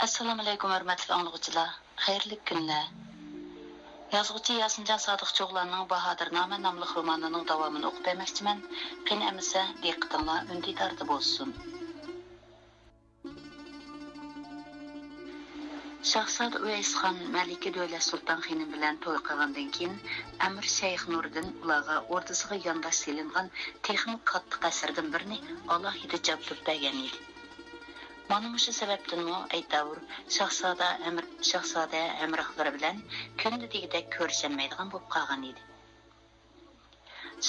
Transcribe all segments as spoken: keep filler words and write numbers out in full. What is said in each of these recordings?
ئەسسالامۇئەلەيكۇم، ھۆرمەتلىك ئاڭلىغۇچىلار، خەيرلىك كۈنلەر. يازغۇچى ياسىنجان سادىق چوغلاننىڭ باھادىرنامە ناملىق رومانىنىڭ داۋامىنى ئوقۇپ بەرمەكچىمەن. قېنى ئەمىسە، دىققىتىڭلار ئۈندىداردا بولسۇن. شاھزادە ئۇۋەيسخان مەلىكە دۆلەت سۇلتان خېنىم بىلەن توي قىلغاندىن كېيىن، ئەمىر شەيخ نۇردىن ئۇلارغا ئوردىسىغا يانداش سېلىنغان تېخىمۇ كاتتا قەسىردىن بىرنى ئالاھىدە جابدۇرۇپ بەرگەن ئىدى. مانا مۇشۇ سەۋەبتىنمۇ ئەيتاۋۇر شاھزادە ھەم، شاھزادە ھەمراھلىرى بىلەن كۈندە دېگۈدەك كۆرۈشەلمەيدىغان بولۇپ قالغان ئىدى.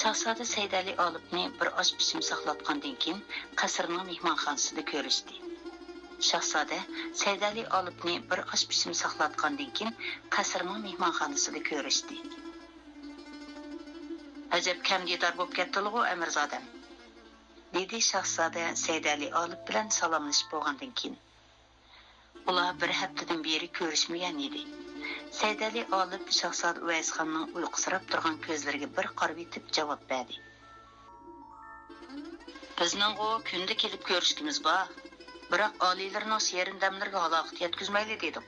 شاھزادە سەيدەلى ئالىپنى بىر ئاش پىشىم ساقلاتقاندىن كېيىن، قەسىرنىڭ مېھمانخانىسىدا كۆرۈشتى. شاھزادە سەيدەلى ئالىپنى بىر ئاش پىشىم ساقلاتقاندىن كېيىن، قەسىرنىڭ مېھمانخانىسىدا كۆرۈشتى. ئەجەب كەم دىدار بولۇپ كەتتىلىغۇ، ئەمىرزادەم، دېدى شاھزادە سەيدەلى ئالىپ بىلەن سالاملىشىپ بولغاندىن كېيىن. ئۇلار بىر ھەپتىدىن بېرى كۆرۈشمىگەن ئىدى. سەيدەلى ئالىپ شاھزادە ئۇۋەيسخاننىڭ ئۇيقۇسىراپ تۇرغان كۆزلىرىگە بىر قارىۋېتىپ جاۋاب بەردى. بىزنىڭغۇ كۈندە كېلىپ كۆرۈشكىمىز بار. بىراق ئالىيلىرىنىڭ شېرىن دەملىرىگە ھالاقىت يەتكۈزمەيلى دېدۇق.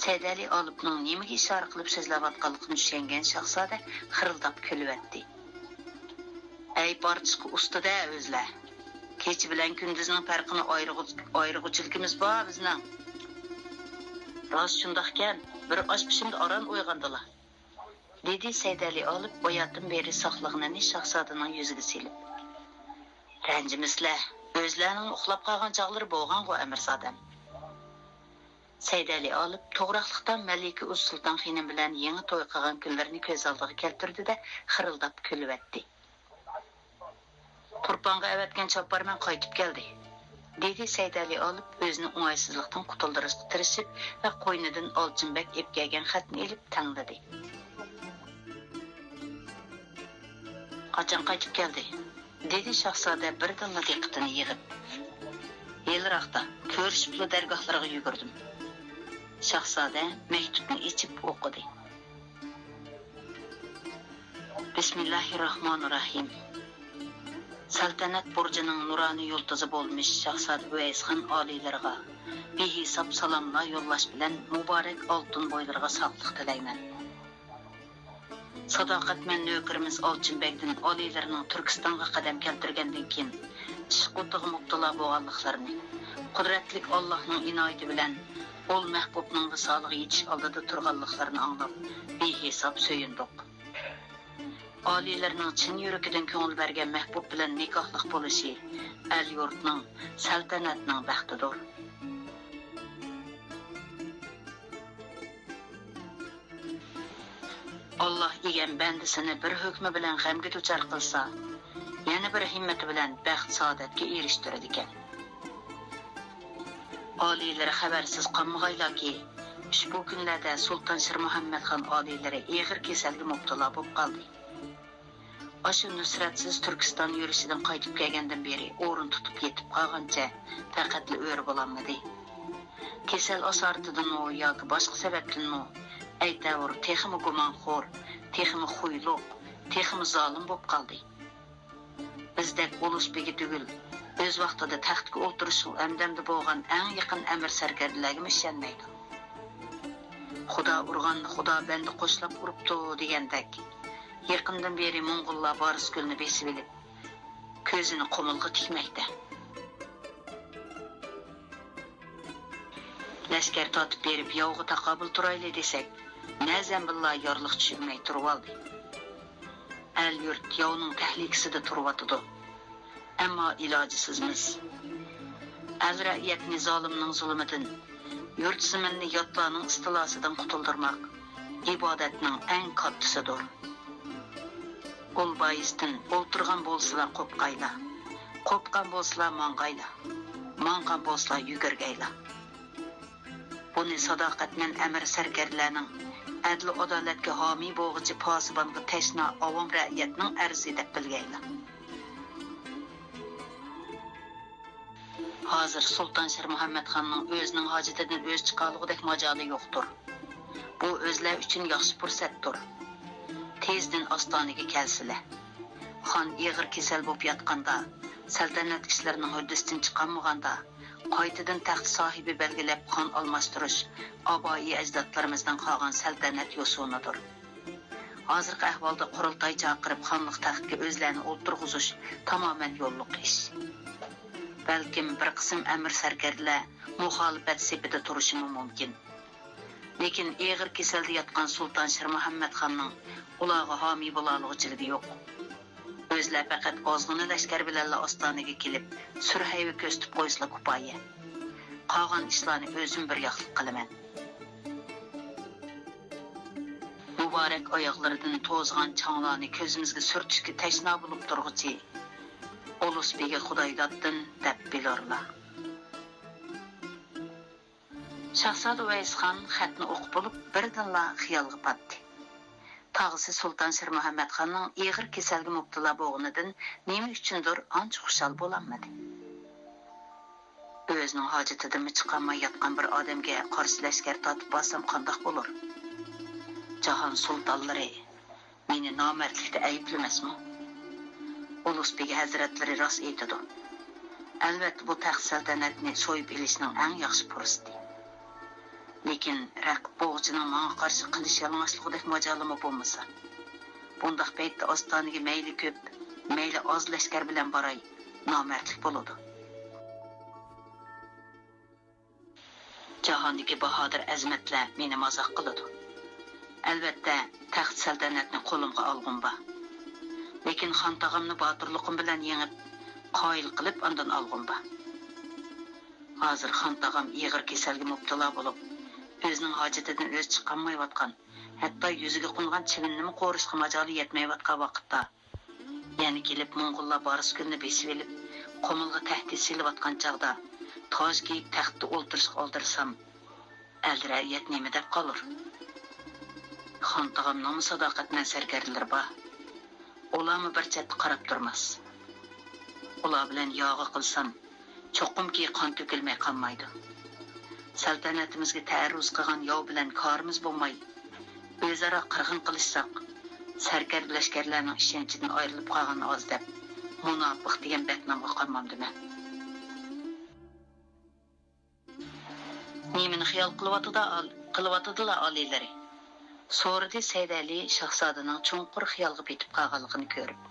سەيدەلى ئالىپنىڭ نېمىگە ئىشارە قىلىپ سۆزلەۋاتقانلىقىنى چۈشەنگەن شاھزادە خىرىلداپ كۈلۈۋەتتى. ئەيىب ئارتىشقا ئۇستا-دە ئۆزلەر. كېچە بىلەن كۈندۈزنىڭ پەرقىنى ئايرىغۇ-، ئايرىغۇچىلىكىمىز بار بىزنىڭ. راست شۇنداقكەن، بىر ئاش پىشىمدا ئاران ئويغاندىلا، دېدى سەيدەلى ئالىپ باياتىن بېرى ساقلىغىنىنى شاھزادىنىڭ يۈزىگە سېلىپ. رەنجىمىسىلە، ئۆزلەرنىڭ ئۇخلاپ قالغان چاغلىرى بولغانغۇ، ئەمىرزادەم. سەيدەلى ئالىپ توغراقلىقتا مەلىكە ئۇز سۇلتان خېنىم بىلەن يېڭى توي قىلغان كۈنلىرىنى كۆز ئالدىغا كەلتۈردى-دە، خىرىلداپ كۈلۈۋەتتى. تۇرپانغا ئەۋەتكەن چاپارمەن قايتىپ كەلدى، دېدى سەيدەلى ئالىپ ئۆزىنى ئوڭايسىزلىقتىن قۇتۇلدۇرۇشقا تىرىشىپ ۋە قوينىدىن ئالچىنبەگ ئېلىپ كەلگەن خەتنى ئېلىپ تەڭلىدى. قاچان قايتىپ كەلدى؟ دېدى شاھزادە بىردىنلا دىققىتىنى يىغىپ. ھېلىراقتا، كۆرۈشۈپلا دەرگاھلىرىغا يۈگۈردۈم. شاھزادە مەكتۇپنى ئېچىپ ئوقۇدى. بىسمىللاھىرراھمانىرراھىم. سەلتەنەت بۇرجىنىڭ نۇرانە يۇلتۇزى بولمىش شاھزادە ئۇۋەيسخان ئالىيلىرىغا بىھېساب سالاملار يوللاش بىلەن مۇبارەك ئالتۇن بويلىرىغا ساغلىق تىلەيمەن. ساداقەتمەن نۆكىرىمىز ئالچىنبەگدىن ئالىيلىرىنىڭ تۈركىستانغا قەدەم كەلتۈرگەندىن كېيىن، ئىشق ئوتىغا مۇپتىلا بولغانلىقلىرىنى، قۇدرەتلىك ئاللاھنىڭ ئىنايىتى بىلەن ئۇل مەھبۇبنىڭ ۋىسالىغا يېتىش ئالدىدا تۇرغانلىقلىرىنى ئاڭلاپ، بىھېساب سۆيۈندۇق. ئالىيلىرىنىڭ چىن يۈرىكىدىن كۆڭۈل بەرگەن مەھبۇب بىلەن نىكاھلىق بولۇشى ئەل-يۇرتنىڭ، سەلتەنەتنىڭ بەختىدۇر. ئاللاھ ئىگەم بەندىسىنى بىر ھۆكمى بىلەن غەمگە دۇچار قىلسا، يەنە بىر ھىممىتى بىلەن بەخت-سائادەتكە ئېرىشتۈرىدىكەن. ئالىيلىرى خەۋەرسىز قالمىغايلاكى، ئۇشبۇ كۈنلەردە سۇلتان شىرمۇھەممەتخان ئالىيلىرى ئېغىر كېسەلگە مۇپتىلا بولۇپ قالدى. ئاشۇ نۇسرەتسىز تۈركىستان يۈرۈشىدىن قايتىپ كەلگەندىن بېرى ئورۇن تۇتۇپ يېتىپ قالغانچە پەقەتلا ئۆرە بولالمىدى. كېسەل ئاسارىتىدىنمۇ ياكى باشقا سەۋەبتىنمۇ، ئەيتەۋۇر، تېخىمۇ گۇمانخور، تېخىمۇ خۇيلۇق، تېخىمۇ زالىم بولۇپ قالدى. بىزدەك ئۇلۇس بېگى تۈگۈل، ئۆز ۋاقتىدا تەختكە ئولتۇرۇشقا ھەمدەمدە بولغان ئەڭ يېقىن ئەمىر سەركەردىلەرگىمۇ ئىشەنمەيدۇ. خۇدا ئۇرغاننى خۇدا بەندە قوشلاپ ئۇرۇپتۇ دېگەندەك، يېقىندىن بېرى موڭغۇللار بارسكۆلنى بېسىۋېلىپ، كۆزىنى قۇمۇلغا تىكمەكتە. لەشكەر تارتىپ بېرىپ ياۋغا تاقابىل تۇرايلى دېسەك، نەزەمبىللا يارلىق چۈشۈرمەي تۇرۇۋالدى. ئەل-يۇرت ياۋنىڭ تەھلىكىسىدە تۇرۇۋاتىدۇ. ئەمما ئىلاجسىزمىز. ئەل-رەئيەتنى زالىمنىڭ زۇلۇمىدىن، يۇرت-زېمىننى ياتلارنىڭ ئىستىلاسىدىن قۇتۇلدۇرماق ئىبادەتنىڭ ئەڭ كاتتىسىدۇر. ئۇل بايىستىن ئولتۇرغان بولسىلا قوپقايلا، قوپقان بولسىلا ماڭغايلا، ماڭغان بولسىلا يۈگۈرگەيلا. بۇنى ساداقەتمەن ئەمىر سەركەردىلەرنىڭ، ئەدىل-ئادالەتكە ھامىي بولغۇچى پاسىبانغا تەشنا ئاۋام رەئىيەتنىڭ ئەرزى دەپ بىلگەيلا. ھازىر سۇلتان شىرمۇھەممەتخاننىڭ ئۆزىنىڭ ھاجىتىدىن ئۆزى چىقالىغۇدەك ماجالى يوقتۇر. بۇ ئۆزلەر ئۈچۈن ياخشى پۇرسەتتۇر. تېزدىن ئاستانىگە كەلسىلە. خان ئېغىر كېسەل بولۇپ ياتقاندا، سەلتەنەت ئىشلىرىنىڭ ھۆددىسىدىن چىقالمىغاندا، قايتىدىن تەخت ساھىبى بەلگىلەپ خان ئالماشتۇرۇش ئابائىي ئەجدادلىرىمىزدىن قالغان سەلتەنەت يوسۇنىدۇر. ھازىرقى ئەھۋالدا قۇرۇلتاي چاقىرىپ خانلىق تەختكە ئۆزلەرنى ئولتۇرغۇزۇش تامامەن يوللۇق ئىش. بەلكىم بىر قىسىم ئەمىر سەركەردىلەر مۇخالىپەت سېپىدە تۇرۇشىمۇ مۇمكىن. لېكىن ئېغىر كېسەلدە ياتقان سۇلتان شىرمۇھەممەتخاننىڭ ئۇلارغا ھامىي بولالىغۇچىلىكى يوق. ئۆزلەر پەقەت ئازغىنە لەشكەر بىلەنلا ئاستانىگە كېلىپ، سۈر ھەيۋە كۆرسىتىپ قويسىلا كۇپايە. قالغان ئىشلارنى ئۆزۈم بىر ياقلىق قىلىمەن. مۇبارەك ئاياغلىرىدىن توزغان چاڭلارنى كۆزىمىزگە سۈرتۈشكە تەشنا بولۇپ تۇرغۇچى ئۇلۇس بېگى خۇدايداددىن دەپ بىلۇرلا. شاھزادە ئۇۋەيسخان خەتنى ئوقۇپ بولۇپ، بىردىنلا خىيالغا پاتتى. تاغىسى سۇلتان شىرمۇھەممەتخاننىڭ ئېغىر كېسەلگە مۇپتىلا بولغىنىدىن نېمە ئۈچۈندۇر ئانچە خۇشال بولالمىدى. ئۆزىنىڭ ھاجىتىدىنمۇ چىقالماي ياتقان بىر ئادەمگە قارشى لەشكەر تارتىپ بارسام قانداق بولۇر؟ جاھان سۇلتانلىرى مېنى نامەردلىكتە ئەيىبلىمەسمۇ؟ ئۇلۇس بېگى ھەزرەتلىرى راست ئېيتىدۇ. ئەلۋەتتە، بۇ تەخت سەلتەنەتنى سويۇپ ئېلىشنىڭ ئەڭ ياخشى پۇرسىتى. لېكىن رەقىب بوغچىنىڭ ماڭا قارشى قىلىچ يالىڭاچلىقىدەك ماجالىمۇ بولمىسا، بۇنداق پەيتتە ئاستانىگە مەيلى كۆپ، مەيلى ئاز لەشكەر بىلەن باراي، نامەردلىك بولىدۇ. جاھاندىكى باھادىر ئەزىمەتلەر مېنى مازاق قىلىدۇ. ئەلۋەتتە، تەخت سەلتەنەتنى قولۇمغا ئالغۇم بار. لېكىن خان تاغامنى باتۇرلۇقۇم بىلەن يېڭىپ، قايىل قىلىپ ئاندىن ئالغۇم بار. ھازىر خان تاغام ئېغىر كېسەلگە مۇپتىلا بولۇپ، ئۆزىنىڭ ھاجىتىدىن ئۆزى چىقالمايۋاتقان، ھەتتا يۈزىگە قونغان چىۋىننىمۇ قورۇشقا ماجالى يەتمەيۋاتقان ۋاقىتتا، يەنە كېلىپ موڭغۇللار بارسۇكۆلنى بېسىۋېلىپ، قۇمۇلغا تەھدىت سېلىۋاتقان چاغدا، تاج كىيىپ تەختتە ئولتۇرۇشقا ئالدىرىسام، ئەل-رەئىيەت نېمە دەپ قالۇر؟ خان تاغامنىڭمۇ ساداقەتمەن سەركەردىلىرى بار. ئۇلارمۇ بىر چەتتە قاراپ تۇرماس. ئۇلار بىلەن ياغا قىلسام، چوقۇمكى قان تۆكۈلمەي قالمايدۇ. سەلتەنىتىمىزگە تەئەررۇز قىلغان ياۋ بىلەن كارىمىز بولماي، ئۆزئارا قىرغىن قىلىشساق، سەركەردە لەشكەرلەرنىڭ ئىشەنچىدىن ئايرىلىپ قالغىنى ئاز دەپ، مۇناپىق دېگەن بەتنامغا قالمامدىمەن. نېمىنى خىيال قىلىۋاتىدۇ، قىلىۋاتىدىلا ئالىيلىرى؟ سورىدى سەيدەلى شاھزادىنىڭ چوڭقۇر خىيالغا پېتىپ قالغانلىقىنى كۆرۈپ.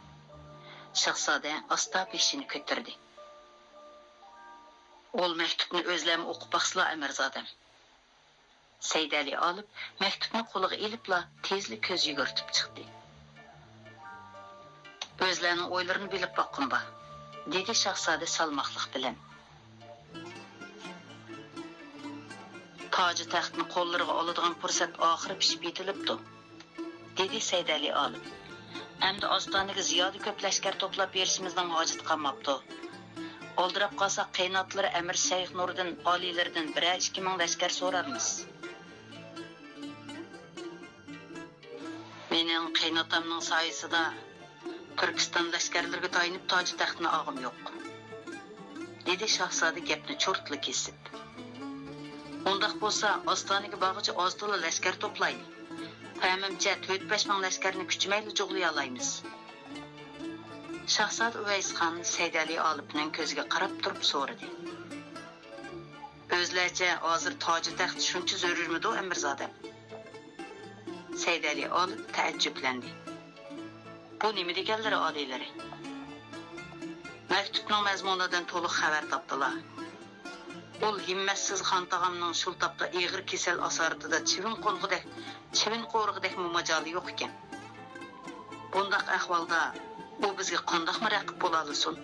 شاھزادە ئاستا بېشىنى كۆتۈردى. ئول مەكتۇپنى ئۆزلەرمۇ ئوقۇپ باقسىلا، ئەمىرزادەم. سەيدەلى ئالىپ مەكتۇپنى قولىغا ئېلىپلا تېزلا كۆز يۈگۈرتۈپ چىقتى. ئۆزلەرنىڭ ئويلىرىنى بىلىپ باققۇم بار، دېدى شاھزادە سالماقلىق بىلەن. تاجى تەختنى قوللىرىغا ئالىدىغان پۇرسەت ئاخىرى پىشىپ يېتىلىپتۇ، دېدى سەيدەلى ئالىپ. ئەمدى ئاستانىگە زىيادە كۆپ لەشكەر توپلاپ بېرىشىمىزنىڭ ھاجىتى قالماپتۇ. ئالدىراپ قالساق، قېيىناتلىرى ئەمىر شەيخ نۇردىن ئالىيلىرىدىن بىرەر ئىككى مىڭ لەشكەر سورارمىز. مېنىڭ قېيىناتامنىڭ سايىسىدا تۈركىستان لەشكەرلىرىگە تايىنىپ تاجى تەختنى ئالغۇم يوق، دېدى شاھزادە گەپنى چۇرتلا كېسىپ. ئۇنداق بولسا، ئاستانىگە بارغۇچە ئاز تولا لەشكەر توپلايلى. پەمىمچە، تۆت-بەش مىڭ لەشكەرنى كۈچىمەيلا جۇغلىيالايمىز. شاھزادە ئۇۋەيسخان سەيدەلى ئالىپنىڭ كۆزىگە قاراپ تۇرۇپ سورىدى. ئۆزلەرچە ھازىر تاجى تەخت شۇنچە زۆرۈرمىدۇ، ئەمىرزادەم؟ سەيدەلى ئالىپ تەئەججۈپلەندى. بۇ نېمە دېگەنلىرى، ئالىيلىرى؟ مەكتۇپنىڭ مەزمۇنىدىن تولۇق خەۋەر تاپتىلا. ئۇل ھىممەتسىز خان تاغامنىڭ شۇ تاپتا ئېغىر كېسەل ئاسارىتىدە چىۋىن قونغۇدەك، چىۋىن قورۇغۇدەكمۇ ماجالى يوق ئىكەن. بۇنداق ئەھۋالدا ئۇ بىزگە قانداقمۇ رەقىب بولالىسۇن؟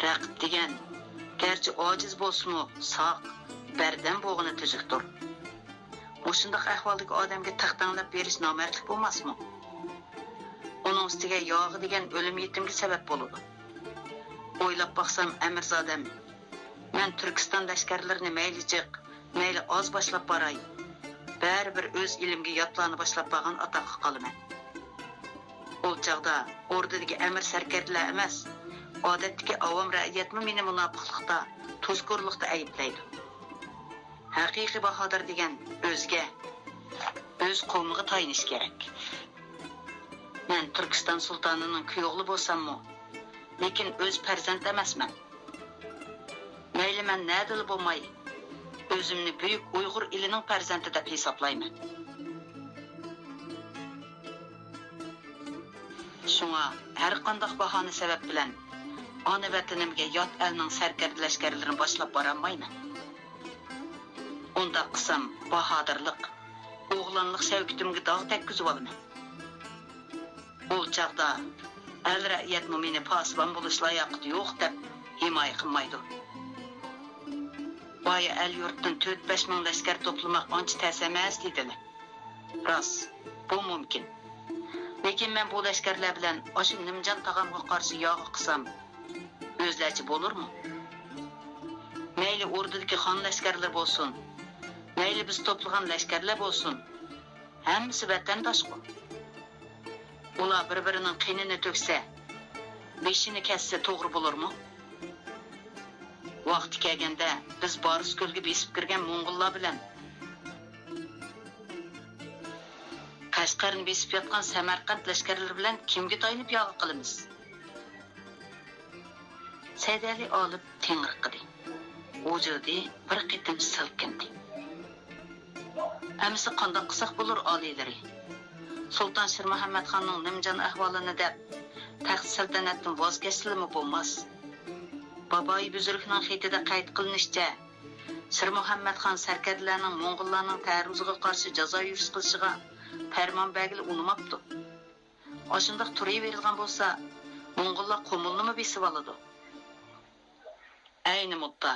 رەقىب دېگەن، گەرچە ئاجىز بولسىمۇ، ساق، بەردەم بولغىنى تۈزۈكتۇر. مۇشۇنداق ئەھۋالدىكى ئادەمگە تەخت تەڭلەپ بېرىش نامەردلىك بولماسمۇ؟ ئۇنىڭ ئۈستىگە ياغى دېگەن ئۆلۈم يېتىمگە سەۋەب بولىدۇ. ئويلاپ باقسام، ئەمىرزادەم، مەن تۈركىستان لەشكەرلىرىنى مەيلى جىق، مەيلى ئاز باشلاپ باراي، بەرىبىر ئۆز ئېلىمگە ياتلارنى باشلاپ بارغان ئاتاققا قالىمەن. ئۇ چاغدا ئوردىدىكى ئەمىر سەركەردىلەر ئەمەس، ئادەتتىكى ئاۋام رەئىيەتمۇ مېنى مۇناپىقلىقتا، تۇزكورلۇقتا ئەيىبلەيدۇ. ھەقىقىي باھادىر دېگەن ئۆزىگە، ئۆز قوۋمىغا تايىنىشى كېرەك. مەن تۈركىستان سۇلتانىنىڭ كۈيئوغلى بولساممۇ، لېكىن ئۆز پەرزەنتى ئەمەسمەن. مەيلى مەن نەدىلا بولماي، ئۆزۈمنى بۈيۈك ئۇيغۇر ئېلىنىڭ پەرزەنتى دەپ ھېسابلايمەن. شۇڭا ھەرقانداق باھانە سەۋەب بىلەن ئانا ۋەتىنىمگە يات ئەلنىڭ سەركەردە لەشكەرلىرىنى باشلاپ بارالمايمەن. ئۇنداق قىلسام، باھادىرلىق، ئوغلانلىق شەۋكىتىمگە داغ تەگكۈزۈۋالىمەن. ئۇ چاغدا ئەل-رەئىيەتمۇ مېنى پاسىبان بولۇش لاياقىتى يوق دەپ ھىمايە قىلمايدۇ. بايا ئەل-يۇرتتىن تۆت-بەش مىڭ لەشكەر توپلىماق ئانچە تەس ئەمەس دېدىلە. راست، بۇ مۇمكىن. لېكىن مەن بۇ لەشكەرلەر بىلەن ئاشۇ نىمجان تاغامغا قارشى ياغا قىسام، ئۆزلەرچە بولۇرمۇ؟ مەيلى ئوردىدىكى خان لەشكەرلىرى بولسۇن، مەيلى بىز توپلىغان لەشكەرلەر بولسۇن، ھەممىسى ۋەتەنداشقۇ. ئۇلار بىر-بىرىنىڭ قېنىنى تۆكسە، بېشىنى كەسسە توغرا بولۇرمۇ؟ ۋاقتى كەلگەندە بىز بارسكۆلگە بېسىپ كىرگەن موڭغۇللار بىلەن قەشقەرنى بېسىپ ياتقان سەمەرقەنت لەشكەرلىرى بىلەن كىمگە تايىنىپ ياغا قىلىمىز؟ سەيدەلى ئالىپ تېڭىرقىدى. ۋۇجۇدى بىر قېتىم سىلكىندى. ئەمىسە قانداق قىلساق بولۇر، ئالىيلىرى؟ سۇلتان شىرمۇھەممەتخاننىڭ نىمجان ئەھۋالىنى دەپ، تەخت سەلتەنەتتىن ۋاز كەچسىلىمۇ بولماس. بابايى بۈزرۈكنىڭ خېتىدە قەيت قىلىنىشىچە، شىرمۇھەممەتخان سەركەردىلەرنىڭ موڭغۇللارنىڭ تەرۇزىغا قارشى جازا يۈرۈش قىلىشىغا پەرمان بەرگىلى ئۇنىماپتۇ. ئاشۇنداق تۇرۇۋېرىدىغان بولسا، موڭغۇللار قۇمۇلنىمۇ بېسىۋالىدۇ. ئەينى مۇددا،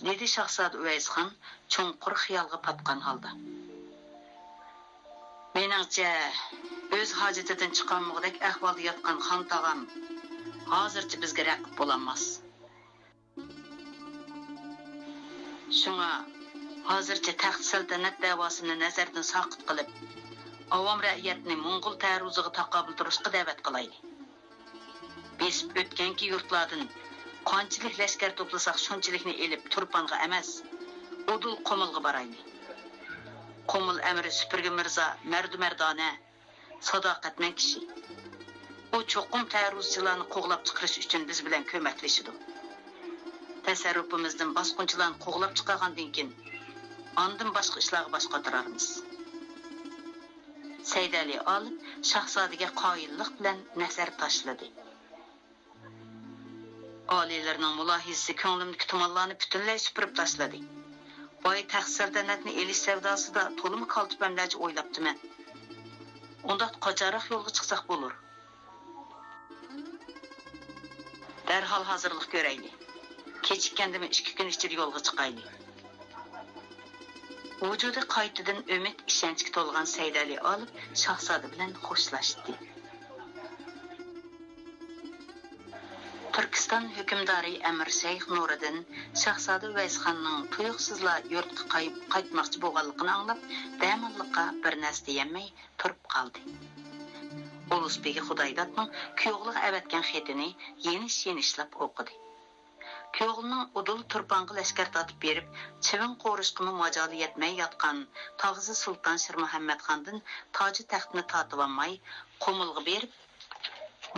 دېدى شاھزادە ئۇۋەيسخان چوڭقۇر خىيالغا پاتقان ھالدا. مېنىڭچە، ئۆز ھاجىتىدىن چىقالمىغۇدەك ئەھۋالدا ياتقان خان تاغام ھازىرچە بىزگە رەقىب بولالماس. شۇڭا ھازىرچە تەخت سەلتەنەت دەۋاسىنى نەزەردىن ساقىت قىلىپ، ئاۋام رەئىيەتنى موڭغۇل تەرۇزىغا تاقابىل تۇرۇشقا دەۋەت قىلايلى. بېسىپ ئۆتكەنكى يۇرتلاردىن قانچىلىك لەشكەر توپلىساق، شۇنچىلىكنى ئېلىپ، تۇرپانغا ئەمەس، ئۇدۇل قۇمۇلغا بارايلى. قۇمۇل ئەمىرى سۈپۈرگە مىرزا مەردۇ مەردانە، ساداقەتمەن كىشى. ئۇ چوقۇم تەرۇزچىلارنى قوغلاپ چىقىرىش ئۈچۈن بىز بىلەن كۆمەكلىشىدۇ. تەسەررۇپىمىزدىن باسقۇنچىلارنى قوغلاپ چىقارغاندىن كېيىن، ئاندىن باشقا ئىشلارغا باش قاتۇرارمىز. سەيدەلى ئالىپ شاھزادىگە قايىللىق بىلەن نەزەر تاشلىدى. ئالىيلىرىنىڭ مۇلاھىزىسى كۆڭلۈمدىكى تۇمانلارنى پۈتۈنلەي سۈپۈرۈپ تاشلىدى. باي تەخت سەلتەنەتنى ئېلىش سەۋداسىدا تولىمۇ كالتە پەملەرچە ئويلاپتىمەن. ئۇنداقتا قاچانراق يولغا چىقساق بولۇر؟ دەرھال ھازىرلىق كۆرەيلى. كېچىككەندىمۇ ئىككى كۈن ئىچىدە يولغا چىقايلى. ۋۇجۇدى قايتىدىن ئۈمىد، ئىشەنچكە تولغان سەيدەلى ئالىپ شاھزادە بىلەن خوشلاشتى. تۈركىستان ھۆكۈمدارى ئەمىر شەيخ نۇرىدىن شاھزادە ئۇۋەيسخاننىڭ تۇيۇقسىزلا يۇرتقا قايىپ قايتماقچى بولغانلىقىنى ئاڭلاپ، دەماللىققا بىر نەرسە دېيەلمەي تۇرۇپ قالدى. ئۇلۇس بېگى خۇدايدادنىڭ كۈيئوغلىغا ئەۋەتكەن خېتىنى يېنىش-يېنىشلاپ ئوقۇدى. كۈيئوغلىنىڭ ئۇدۇل تۇرپانغا لەشكەر تارتىپ بېرىپ، چىۋىن قورۇشقىمۇ ماجالى يەتمەي ياتقان تاغىسى سۇلتان شىرمۇھەممەتخاندىن تاجى تەختنى تارتىۋالماي، قۇمۇلغا بېرىپ،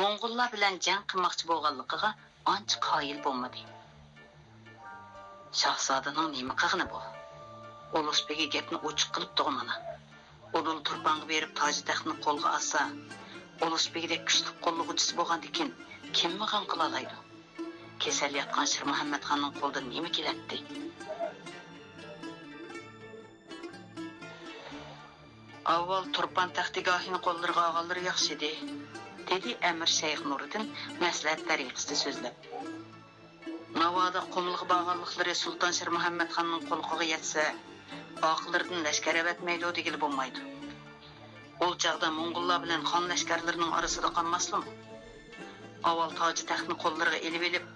موڭغۇللار بىلەن جەڭ قىلماقچى بولغانلىقىغا ئانچە قايىل بولمىدى. شاھزادىنىڭ نېمە قىلغىنى بۇ؟ ئۇلۇس بېگى گەپنى ئوچۇق قىلىپتىغۇ مانا. ئۇدۇل تۇرپانغا بېرىپ تاجى تەختنى قولغا ئالسا، ئۇلۇس بېگىدەك كۈچلۈك قوللىغۇچىسى بولغاندىكىن، كىممۇ غەم قىلالايدۇ؟ كېسەل ياتقان شىرمۇھەممەتخاننىڭ قولىدىن نېمە كېلەتتى؟ ئاۋۋال تۇرپان تەختىگاھىنى قوللىرىغا ئالغانلىرى ياخشى ئىدى، دېدى ئەمىر شەيخ نۇرىدىن مەسلىھەت تەرىقىسىدە سۆزلەپ. ناۋادا قۇمۇلغا بارغانلىقلىرى سۇلتان شىرمۇھەممەتخاننىڭ قۇلىقىغا يەتسە، ئارقىلىرىدىن لەشكەر ئەۋەتمەيدۇ دېگىلى بولمايدۇ. ئۇ چاغدا موڭغۇللار بىلەن خان لەشكەرلىرىنىڭ ئارىسىدا قالماسلىمۇ؟ ئاۋۋال تاجى تەختنى قوللىرىغا ئېلىۋېلىپ،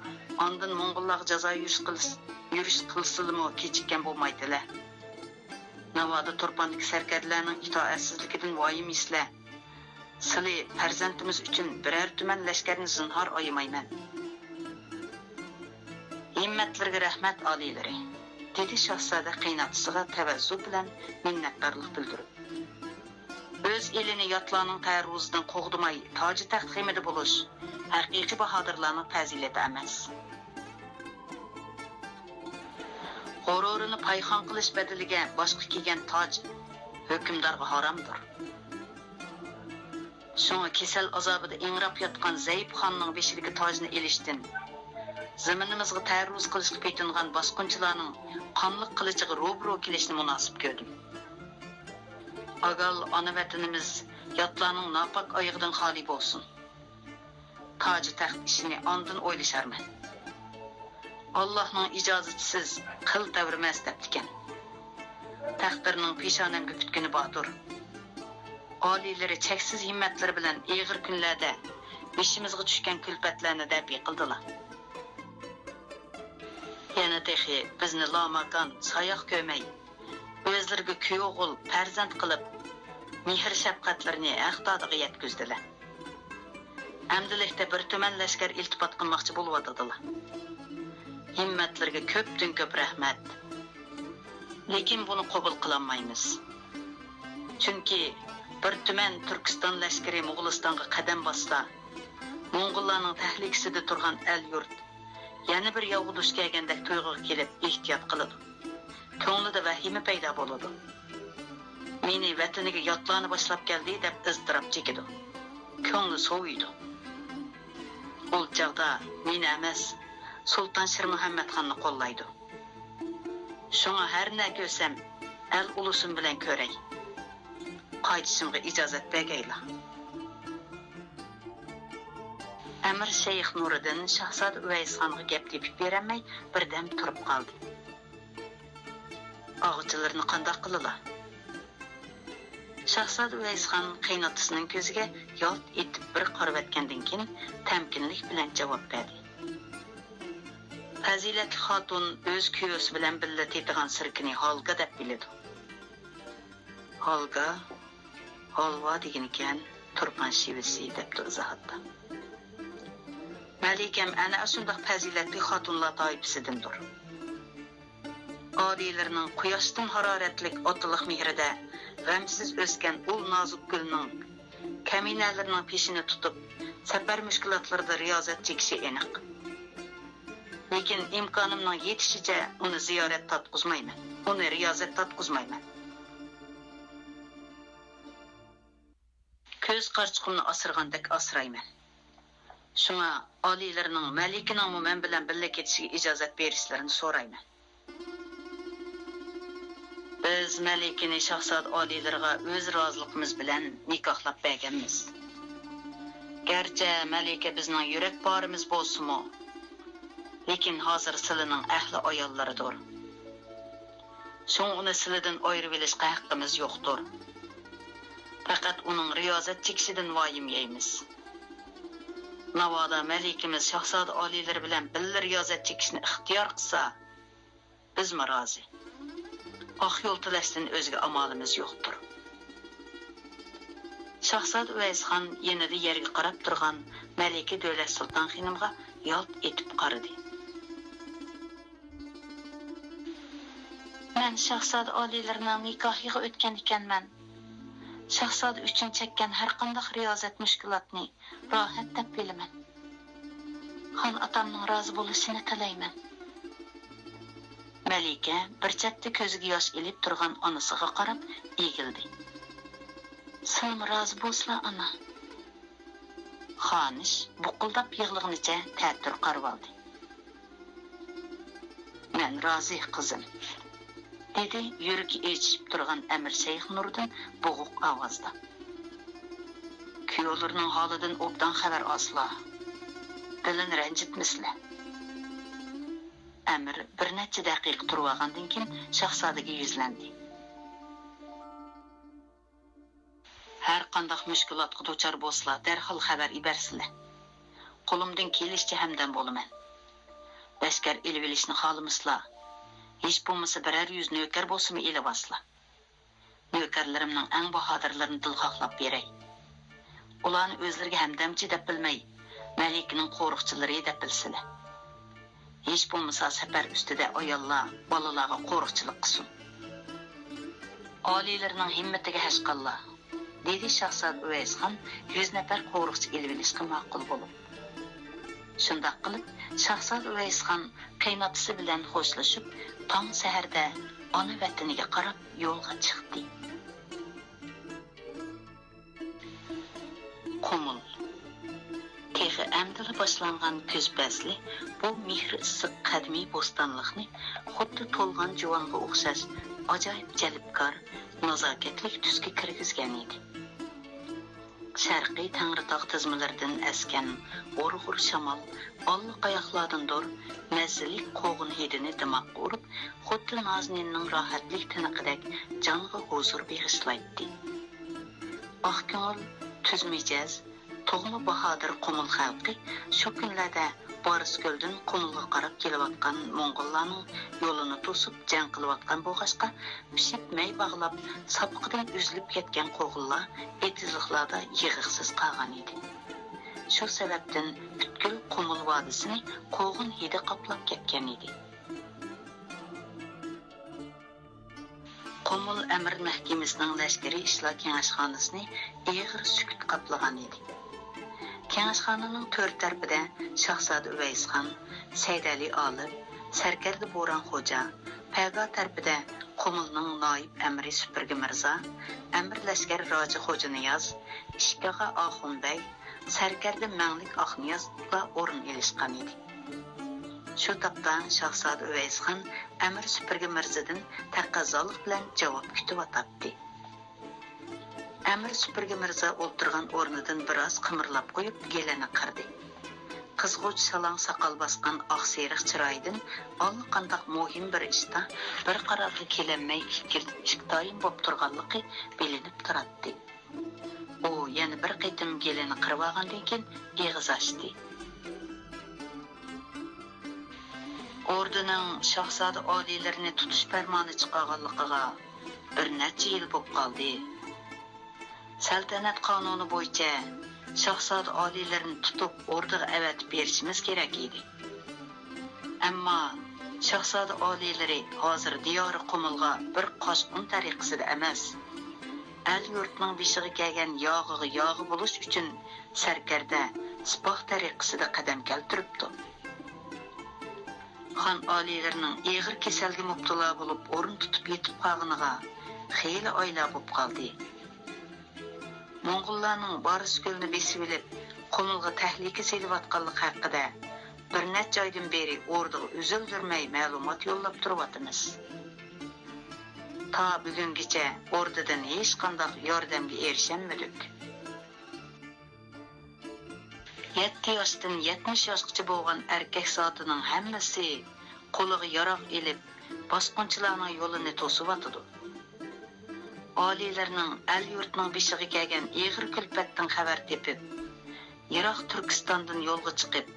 ئاندىن موڭغۇللارغا جازا يۈرۈش قىلس-، يۈرۈش قىلسىلىمۇ كېچىككەن بولمايتتىلە. ناۋادا تۇرپاندىكى سەركەردىلەرنىڭ ئىتائەتسىزلىكىدىن ۋايىم يېسىلە. سىلى پەرزەنتىمىز ئۈچۈن بىرەر تۈمەن لەشكەرنى زىنھار ئايىمايمەن. ھىممەتلىرىگە رەھمەت، ئالىيلىرى، دېدى شاھزادە قېيىنئاتىسىغا تەۋەززۇ بىلەن مىننەتدارلىق بىلدۈرۈپ. ئۆز ئېلىنى ياتلارنىڭ تەرۇزىدىن قوغدىماي، تاجى تەخت غېمىدە بولۇش ھەقىقىي باھادىرلارنىڭ پەزىلىتى ئەمەس. غۇرۇرىنى پايخان قىلىش بەدىلىگە باشقا كىيگەن تاج ھۆكۈمدارغا ھارامدۇر. شۇڭا كېسەل ئازابىدا ئىڭراپ ياتقان زەئىپ خاننىڭ بېشىدىكى تاجنى ئېلىشتىن، زېمىنىمىزغا تەرۇز قىلىشقا پېتىنغان باسقۇنچىلارنىڭ قانلىق قىلىچىغا روبىرو كېلىشنى مۇناسىپ كۆردۈم. ئاگال ئانا ۋەتىنىمىز ياتلارنىڭ ناپاك ئايىغىدىن خالىي بولسۇن. تاجى تەخت ئىشىنى ئاندىن ئويلىشارمەن. ئاللاھنىڭ ئىجازىتىسىز قىل تەۋرىمەس دەپتىكەن. تەقدىرنىڭ پېشانەمگە پۈتكىنى باتۇر. ئالىيلىرى چەكسىز ھىممەتلىرى بىلەن ئېغىر كۈنلەردە بېشىمىزغا چۈشكەن كۈلپەتلەرنى دەپئى قىلدىلا. يەنە تېخى بىزنى لاماكان، ساياق كۆرمەي، ئۆزلىرىگە كۈيئوغۇل، پەرزەنت قىلىپ، مېھىر-شەپقەتلىرىنى ھەق دادىغا يەتكۈزدىلە. ئەمدىلىكتە بىر تۈمەن لەشكەر ئىلتىپات قىلماقچى بولۇۋاتىدىلا. ھىممەتلىرىگە كۆپتىن كۆپ رەھمەت. لېكىن بۇنى قوبۇل قىلالمايمىز. چۈنكى بىر تۈمەن تۈركىستان لەشكىرى موغۇلىستانغا قەدەم باسسا، موڭغۇللارنىڭ تەھلىكىسىدە تۇرغان ئەل-يۇرت يەنە بىر ياۋغا دۇچ كەلگەندەك تۇيغۇغا كېلىپ ئېھتىيات قىلىدۇ. كۆڭلىدە ۋەھىمە پەيدا بولىدۇ. مېنى ۋەتىنىگە ياتلارنى باشلاپ كەلدى دەپ ئىزتىراپ چېكىدۇ. كۆڭلى سوۋۇيدۇ. ئۇ چاغدا مېنى ئەمەس، سۇلتان شىرمۇھەممەتخاننى قوللايدۇ. شۇڭا ھەر نە كۆرسەم، ئەل ئۇلۇسۇم بىلەن كۆرەي. قايتىشىمغا ئىجازەت بەرگەيلا. ئەمىر شەيخ نۇرىدىن شاھزادە ئۇۋەيسخانغا گەپ تېپىپ بېرەلمەي، بىردەم تۇرۇپ قالدى. ئاغىچىلىرىنى قانداق قىلىلا؟ شاھزادە ئۇۋەيسخان قېيىنئاتىسىنىڭ كۆزىگە يالت ئېتىپ بىر قارىۋەتكەندىن كېيىن، تەمكىنلىك بىلەن جاۋاب بەردى. پەزىلەتلىك خاتۇن ئۆز كۈيەۋسى بىلەن بىللە تېتىغان سىركىنى ھالگا دەپ بىلىدۇ. ھالگا، ھالۋا دېگىنىكەن، تۇرپان شېۋىسى، دەپتۇ ئىزاھاتتا. مەلىكەم ئەنە ئاشۇنداق پەزىلەتلىك خاتۇنلار تائىپىسىدىندۇر. ئالىيلىرىنىڭ قۇياشتىن ھارارەتلىك ئاتىلىق مېھرىدە غەمسىز ئۆسكەن ئۇل نازۇك گۈلنىڭ كەمىنەلىرىنىڭ پېشىنى تۇتۇپ، سەپەر مۈشكۈلاتلىرىدا رىيازەت چېكىشى ئېنىق. لېكىن ئىمكانىمنىڭ يېتىشىچە ئۇنى زىيارەت تارتقۇزمايمەن. ئۇنى رىيازەت تارتقۇزمايمەن. كۆز قارىچۇقۇمنى ئاسرىغاندەك ئاسرايمەن. شۇڭا ئالىيلىرىنىڭ مەلىكىنىڭمۇ مەن بىلەن بىللە كېتىشىگە ئىجازەت بېرىشلىرىنى سورايمەن. بىز مەلىكىنى شاھزادە ئالىيلىرىغا ئۆز رازىلىقىمىز بىلەن نىكاھلاپ بەرگەنمىز. گەرچە مەلىكە بىزنىڭ يۈرەك پارىمىز بولسىمۇ، لېكىن ھازىر سىلىنىڭ ئەھلى ئاياللىرىدۇر. شۇڭا ئۇنى سىلىدىن ئايرىۋېلىشقا ھەققىمىز يوقتۇر. پەقەت ئۇنىڭ رىيازەت چېكىشىدىن ۋايىم يەيمىز. ناۋادا مەلىكىمىز شاھزادە ئالىيلىرى بىلەن بىللە رىيازەت چېكىشنى ئىختىيار قىلسا، بىزمۇ رازى. ئاق يول تىلەشتىن ئۆزگە ئامالىمىز يوقتۇر. شاھزادە ئۇۋەيسخان يېنىدا يەرگە قاراپ تۇرغان مەلىكە دۆلەت سۇلتان خېنىمغا يالت ئېتىپ قارىدى. مەن شاھزادە ئالىيلىرىنىڭ نىكاھىغا ئۆتكەن ئىكەنمەن. شاھزادە ئۈچۈن چەككەن ھەرقانداق رىيازەت مۈشكۈلاتنى راھەت دەپ بىلىمەن. خان ئاتامنىڭ رازى بولۇشىنى تىلەيمەن. مەلىكە بىر چەتتە كۆزىگە ياش ئېلىپ تۇرغان ئانىسىغا قاراپ ئېگىلدى. سىلىمۇ رازى بولسىلا، ئانا. خانىش بۇقۇلداپ يىغلىغىنىچە تەتۈر قارىۋالدى. مەن رازى، قىزىم، دېدى يۈرىكى ئېچىشىپ تۇرغان ئەمىر شەيخ نۇردىن بوغۇق ئاۋازدا. كۈيەۋلىرىنىڭ ھالىدىن ئوبدان خەۋەر ئالسىلا، دىلىنى رەنجىتمىسىلە. ئەمىر بىر نەچچە دەقىقە تۇرۇۋالغاندىن كېيىن شاھزادىگە يۈزلەندى. ھەر قانداق مۈشكۈلاتقا دۇچار بولسىلا، دەرھال خەۋەر ئىبەرسىلە. قولۇمدىن كېلىشىچە ھەمدەم بولىمەن. لەشكەر ئېلىۋېلىشنى خالىمىسىلا، ھېچ بولمىسا بىرەر يۈز نۆكەر بولسىمۇ ئېلىۋالسىلا. نۆكەرلىرىمنىڭ ئەڭ باھادىرلىرىنى دىلخاھلاپ بېرەي. ئۇلارنى ئۆزلىرىگە ھەمدەمچى دەپ بىلمەي، مەلىكىنىڭ قورۇقچىلىرى دەپ بىلسىلە. ھېچ بولمىسا سەپەر ئۈستىدە ئاياللار بالىلارغا قورۇقچىلىق قىلسۇن. ئالىيلىرىنىڭ ھىممىتىگە ھەشقاللا، دېدى شاھزادە ئۇۋەيسخان يۈز نەپەر قورۇقچى ئېلىۋېلىشقا ماقۇل بولۇپ. شۇنداق قىلىپ، شاھزادە ئۇۋەيسخان قېيىنئاتىسى بىلەن خوشلىشىپ، تاڭ سەھەردە ئانا ۋەتىنىگە قاراپ يولغا چىقتى. قۇمۇل. تېخى ئەمدىلا باشلانغان كۈز پەسلى بۇ مېھرى ئىسسىق قەدىمىي بوستانلىقنى خۇددى تولغان جۇۋانغا ئوخشاش ئاجايىپ جەلپكار، نازاكەتلىك تۈسكە كىرگۈزگەن ئىدى. شەرقىي تەڭرىتاغ تىزمىلىرىدىن ئەسكەن ھۇرغۇر شامال ئاللىقاياقلاردىندۇر مەززىلىك قوغۇن ھىدىنى دىماققا ئۇرۇپ، خۇددى نازىنىننىڭ راھەتلىك تىنىقىدەك جانغا ھۇزۇر بېغىشلايتتى. ئاق كۆڭۈل، تۈز مىجەز، تۇغما باھادىر قۇمۇل خەلقى شۇ كۈنلەردە بارسكۆلدىن قۇمۇلغا قاراپ كېلىۋاتقان موڭغۇللارنىڭ يولىنى توسۇپ جەڭ قىلىۋاتقان بولغاچقا، پىشىپ مەي باغلاپ، ساپىقىدىن ئۈزۈلۈپ كەتكەن قوغۇنلار ئېتىزلىقلاردا يىغىقسىز قالغان ئىدى. شۇ سەۋەبتىن پۈتكۈل قۇمۇل ۋادىسىنى قوغۇن ھىدى قاپلاپ كەتكەن ئىدى. قۇمۇل ئەمىر مەھكىمىسىنىڭ لەشكىرىي ئىشلار كېڭەشخانىسىنى ئېغىر سۈكۈت قاپلىغان ئىدى. كېڭەشخانىنىڭ تۆر تەرىپىدە شاھزادە ئۇۋەيسخان، سەيدەلى ئالىپ، سەركەردە بوران خوجا، پەيدا تەرىپىدە قۇمۇلنىڭ نايىب ئەمىرى سۈپۈرگە مىرزا، ئەمىر لەشكەر راجى خوجانىياز، ئىككى ئاغا ئاخۇن بەگ، سەركەردە مەڭلىك ئاخۇنىيازلار ئورۇن ئېلىشقان ئىدى. شۇ تاپتا شاھزادە ئۇۋەيسخان ئەمىر سۈپۈرگە مىرزىدىن تەقەززالىق بىلەن جاۋاب كۈتۈۋاتاتتى. ئەمىر سۈپۈرگە مىرزا ئولتۇرغان ئورنىدىن بىراز قىمىرلاپ قويۇپ، گېلىنى قىردى. قىزغۇچ سالاڭ ساقال باسقان ئاق سېرىق چىرايىدىن ئاللىقانداق مۇھىم بىر ئىشتا بىر قارارغا كېلەلمەي ئىككىلدىن ئىككى تايىن بوپ تۇرغانلىقى بىلىنىپ تۇراتتى. ئۇ يەنە بىر قېتىم گېلىنى قىرىۋالغاندىن كېيىن ئېغىز ئاچتى. ئوردىنىڭ شاھزادە ئالىيلىرىنى تۇتۇش پەرمانى چىقارغانلىقىغا بىر نەچچە يىل بوپ قالدى. سەلتەنەت قانۇنى بويىچە شاھزادە ئالىيلىرىنى تۇتۇپ ئوردىغا ئەۋەتىپ بېرىشىمىز كېرەك ئىدى. ئەمما شاھزادە ئالىيلىرى ھازىر دىيارى قۇمۇلغا بىر قازغۇن تەرىقىسىدە ئەمەس، ئەل-يۇرتنىڭ بېشىغا كەلگەن ياغىغا ياغا بولۇش ئۈچۈن سەركەردە، سىپاھ تەرىقىسىدە قەدەم كەلتۈرۈپتۇ. خان ئالىيلىرىنىڭ ئېغىر كېسەلگە مۇپتىلا بولۇپ ئورۇن تۇتۇپ يېتىپ قالغىنىغا خېلى ئايلار بوپ قالدى. موڭغۇللارنىڭ بارسكۆلنى بېسىۋېلىپ، قۇمۇلغا تەھلىكە سېلىۋاتقانلىقى ھەققىدە بىر نەچچە ئايدىن بېرى ئوردىغا ئۈزۈلدۈرمەي مەلۇمات يوللاپ تۇرۇۋاتىمىز. تا بۈگۈنگىچە ئوردىدىن ھېچقانداق ياردەمگە ئېرىشەلمىدۇق. يەتتە ياشتىن يەتمىش ياشقىچە بولغان ئەركەك زاتىنىڭ ھەممىسى قولىغا ياراغ ئېلىپ، باسقۇنچىلارنىڭ يولىنى توسۇۋاتىدۇ. ئالىيلىرىنىڭ ئەل-يۇرتنىڭ بېشىغا كەلگەن ئېغىر كۈلپەتتىن خەۋەر تېپىپ، يىراق تۈركىستاندىن يولغا چىقىپ،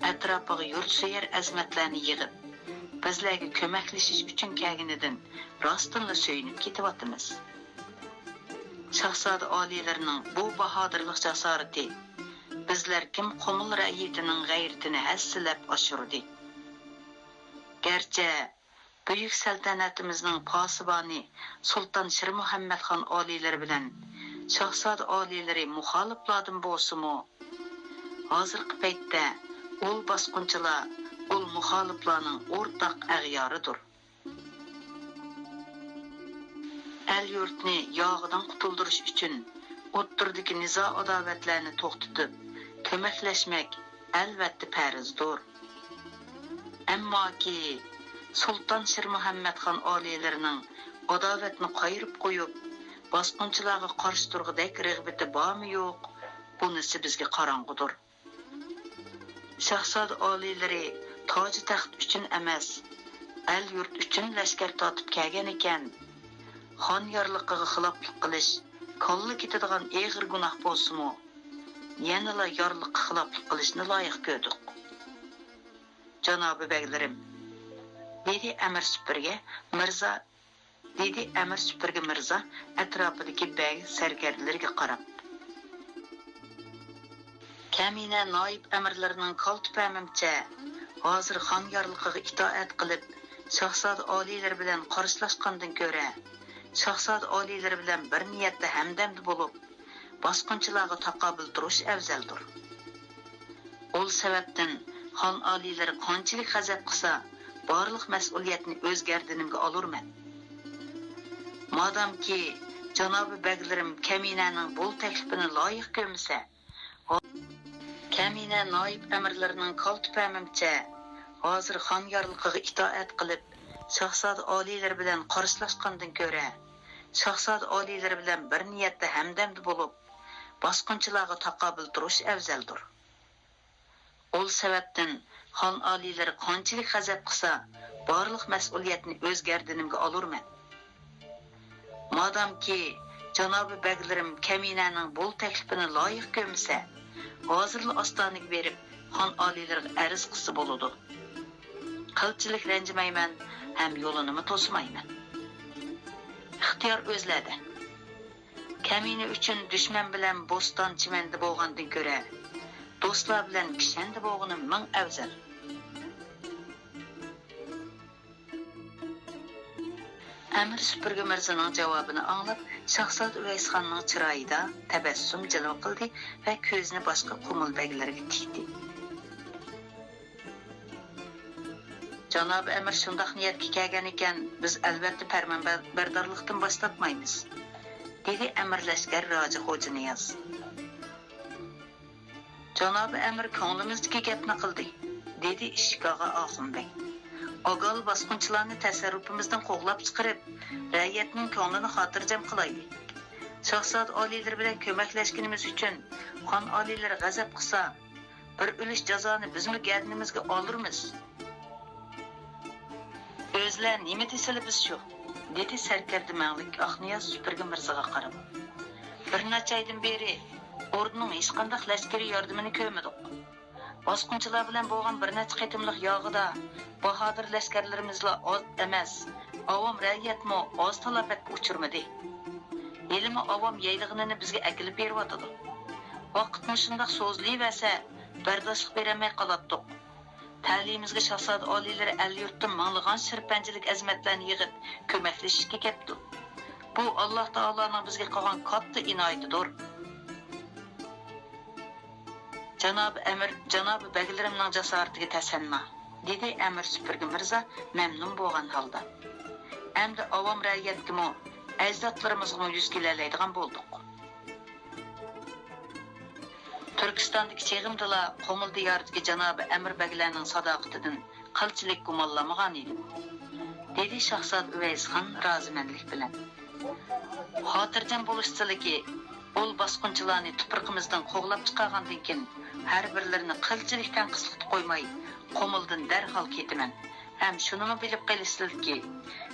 ئەتراپىغا يۇرتسۆيەر ئەزىمەتلەرنى يىغىپ، بىزلەرگە كۆمەكلىشىش ئۈچۈن كەلگىنىدىن راستتىنلا سۆيۈنۈپ كېتىۋاتىمىز. شاھزادە ئالىيلىرىنىڭ بۇ باھادىرلىق جاسارىتى بىزلەر كىم قۇمۇل رەئىيىتىنىڭ غەيرىتىنى ھەسسىلەپ ئاشۇردى. گەرچە بۈيۈك سەلتەنىتىمىزنىڭ پاسىبانى سۇلتان شىرمۇھەممەتخان ئالىيلىرى بىلەن شاھزادە ئالىيلىرى مۇخالىپلاردىن بولسىمۇ، ھازىرقى پەيتتە ئۇل باسقۇنچىلار ئۇل مۇخالىپلارنىڭ ئورتاق ئەغيارىدۇر. ئەل-يۇرتنى ياغىدىن قۇتۇلدۇرۇش ئۈچۈن ئوتتۇرىدىكى نىزا-ئاداۋەتلەرنى توختىتىپ، كۆمەكلەشمەك ئەلۋەتتە پەرزدۇر. ئەمماكى، سۇلتان شىرمۇھەممەتخان ئالىيلىرىنىڭ ئاداۋەتنى قايرىپ قويۇپ، باسقۇنچىلارغا قارشى تۇرغۇدەك رىغبىتى بارمۇ يوق، بۇنىسى بىزگە قاراڭغۇدۇر. شاھزادە ئالىيلىرى تاج-تەخت ئۈچۈن ئەمەس، ئەل-يۇرت ئۈچۈن لەشكەر تارتىپ كەلگەن ئىكەن، خان يارلىقىغا خىلاپلىق قىلىش كاللا كېتىدىغان ئېغىر گۇناھ بولسىمۇ، يەنىلا يارلىققا خىلاپلىق قىلىشنى لايىق كۆردۇق. جانابىي بەگلىرىم، دېدى ئەمىر سۈپۈرگە مىرزا، دېدى ئەمىر سۈپۈرگە مىرزا ئەتراپىدىكى بەگ سەركەردىلىرىگە قاراپ. كەمىنە نايىب ئەمىرلىرىنىڭ كالتە پەمىمچە، ھازىر خان يارلىقىغا ئىتائەت قىلىپ، شاھزادە ئالىيلىرى بىلەن قارشىلاشقاندىن كۆرە، شاھزادە ئالىيلىرى بىلەن بىر نىيەتتە ھەمدەمدە بولۇپ، باسقۇنچىلارغا تاقابىل تۇرۇش ئەۋزەلدۇر. ئۇل سەۋەبتىن خان ئالىيلىرى قانچىلىك غەزەپ قىلسا، بارلىق مەسئۇلىيەتنى ئۆز گەردىنىمگە ئالۇرمەن. مادامكى جانابىي بەگلىرىم كەمىنەنىڭ بۇل تەكلىپىنى لايىق كۆرمىسە، كەمىنە نايىپ ئەمىرلىرىنىڭ كالتە پەمىمچە، ھازىر خان يارلىقىغا ئىتائەت قىلىپ، شاھزادە ئالىيلىرى بىلەن قارشىلاشقاندىن كۆرە، شاھزادە ئالىيلىرى بىلەن بىر نىيەتتە ھەمدەمدە بولۇپ، باسقۇنچىلارغا تاقابىل تۇرۇش ئەۋزەلدۇر. ئۇل سەۋەبتىن خان ئالىيلىرى قانچىلىك غەزەپ قىلسا، بارلىق مەسئۇلىيەتنى ئۆز گەردىنىمگە ئالۇرمەن. مادامكى جانابىي بەگلىرىم كەمىنەنىڭ بۇل تەكلىپىنى لايىق كۆرمىسە، ھازىرلا ئاستانىگە بېرىپ، خان ئالىيلىرىغا ئەرز قىلسا بولىدۇ. قىلچىلىك رەنجىمەيمەن ھەم يولىنىمۇ توسىمايمەن. ئىختىيار ئۆزلەردە. كەمىنە ئۈچۈن دۈشمەن بىلەن بوستان چىمەندە بولغاندىن كۆرە، دوستلار بىلەن كىشەندە بولغىنىم مىڭ ئەۋزەل. ئەمىر سۈپۈرگە مىرزىنىڭ جاۋابىنى ئاڭلاپ، شاھزادە ئۇۋەيسخاننىڭ چىرايىدا تەبەسسۇم جىلۋە قىلدى ۋە كۆزىنى باشقا قۇمۇل بەگلەرگە تىكتى. جانابىي ئەمىر شۇنداق نىيەتكە كەلگەن ئىكەن، بىز ئەلۋەتتە پەرمان بەر-، بەردارلىقتىن باش تارتمايمىز، دېدى ئەمىر لەشكەر راجى خوجانىياز. جانابىي ئەمىر كۆڭلىمىزدىكى گەپنى قىلدى، دېدى ئىشىكاغا ئاخۇن بەگ. ئاگال باسقۇنچىلارنى تەسەررۇپىمىزدىن قوغلاپ چىقىرىپ، رەئىيەتنىڭ كۆڭلىنى خاتىرجەم قىلايلى. شاھزادە ئالىيلىرى بىلەن كۆمەكلەشكىنىمىز ئۈچۈن خان ئالىيلىرى غەزەپ قىلسا، بىر ئۈلۈش جازانى بىزمۇ گەدىنىمىزگە ئالۇرمىز. ئۆزلەر نېمە دېسىلا بىز شۇ، دېدى سەركەردە مەڭلىك ئاقنىياز سۈپۈرگە مىرزىغا قاراپ. بىر نەچچە ئايدىن بېرى ئوردىنىڭ ھېچقانداق لەشكىرىي ياردىمىنى كۆرمىدۇق. باسقۇنچىلار بىلەن بولغان بىر نەچچە قېتىملىق ياغىدا باھادىر لەشكەرلىرىمىزلا ئاز ئەمەس، ئاۋام رەئىيەتمۇ ئاز تالاپەتكە ئۇچرىمىدى. ھېلىمۇ ئاۋام يەيدىغىنىنى بىزگە ئەكېلىپ بېرىۋاتىدۇ. ۋاقىت مۇشۇنداق سوزۇلۇۋەرسە، بەرداشلىق بېرەلمەي قالاتتۇق. تەلىيىمىزگە شاھزادە ئالىيلىرى ئەل-يۇرتتىن مىڭلىغان شىرپەنجىلىك ئەزىمەتلەرنى يىغىپ كۆمەكلىشىشكە كەپتۇ. بۇ ئاللاھ تائالانىڭ بىزگە قىلغان كاتتا ئىنايىتىدۇر. جانابىي ئەمىر، جانابىي بەگلىرىمنىڭ جاسارىتىگە تەسەننا، دېدى ئەمىر سۈپۈرگە مىرزا مەمنۇن بولغان ھالدا. ئەمدى ئاۋام رەئىيەتكىمۇ، ئەجدادلىرىمىزغىمۇ يۈز كېلەلەيدىغان بولدۇق. تۈركىستاندىكى چېغىمدىلا قۇمۇل دىيارىدىكى جانابىي ئەمىر بەگلەرنىڭ ساداقىتىدىن قىلچىلىك گۇمانلانمىغان ئىدىم، دېدى شاھزادە ئۇۋەيسخان رازىمەنلىك بىلەن. خاتىرجەم بولۇشسىلىكى، ئۇل باسقۇنچىلارنى تۇپرىقىمىزدىن قوغلاپ چىقارغاندىن كېيىن، ھەر بىرلىرىنى قىلچىلىك تەنقىسلىقتا قويماي، قۇمۇلدىن دەرھال كېتىمەن. ھەم شۇنىمۇ بىلىپ قېلىشسىلىكى،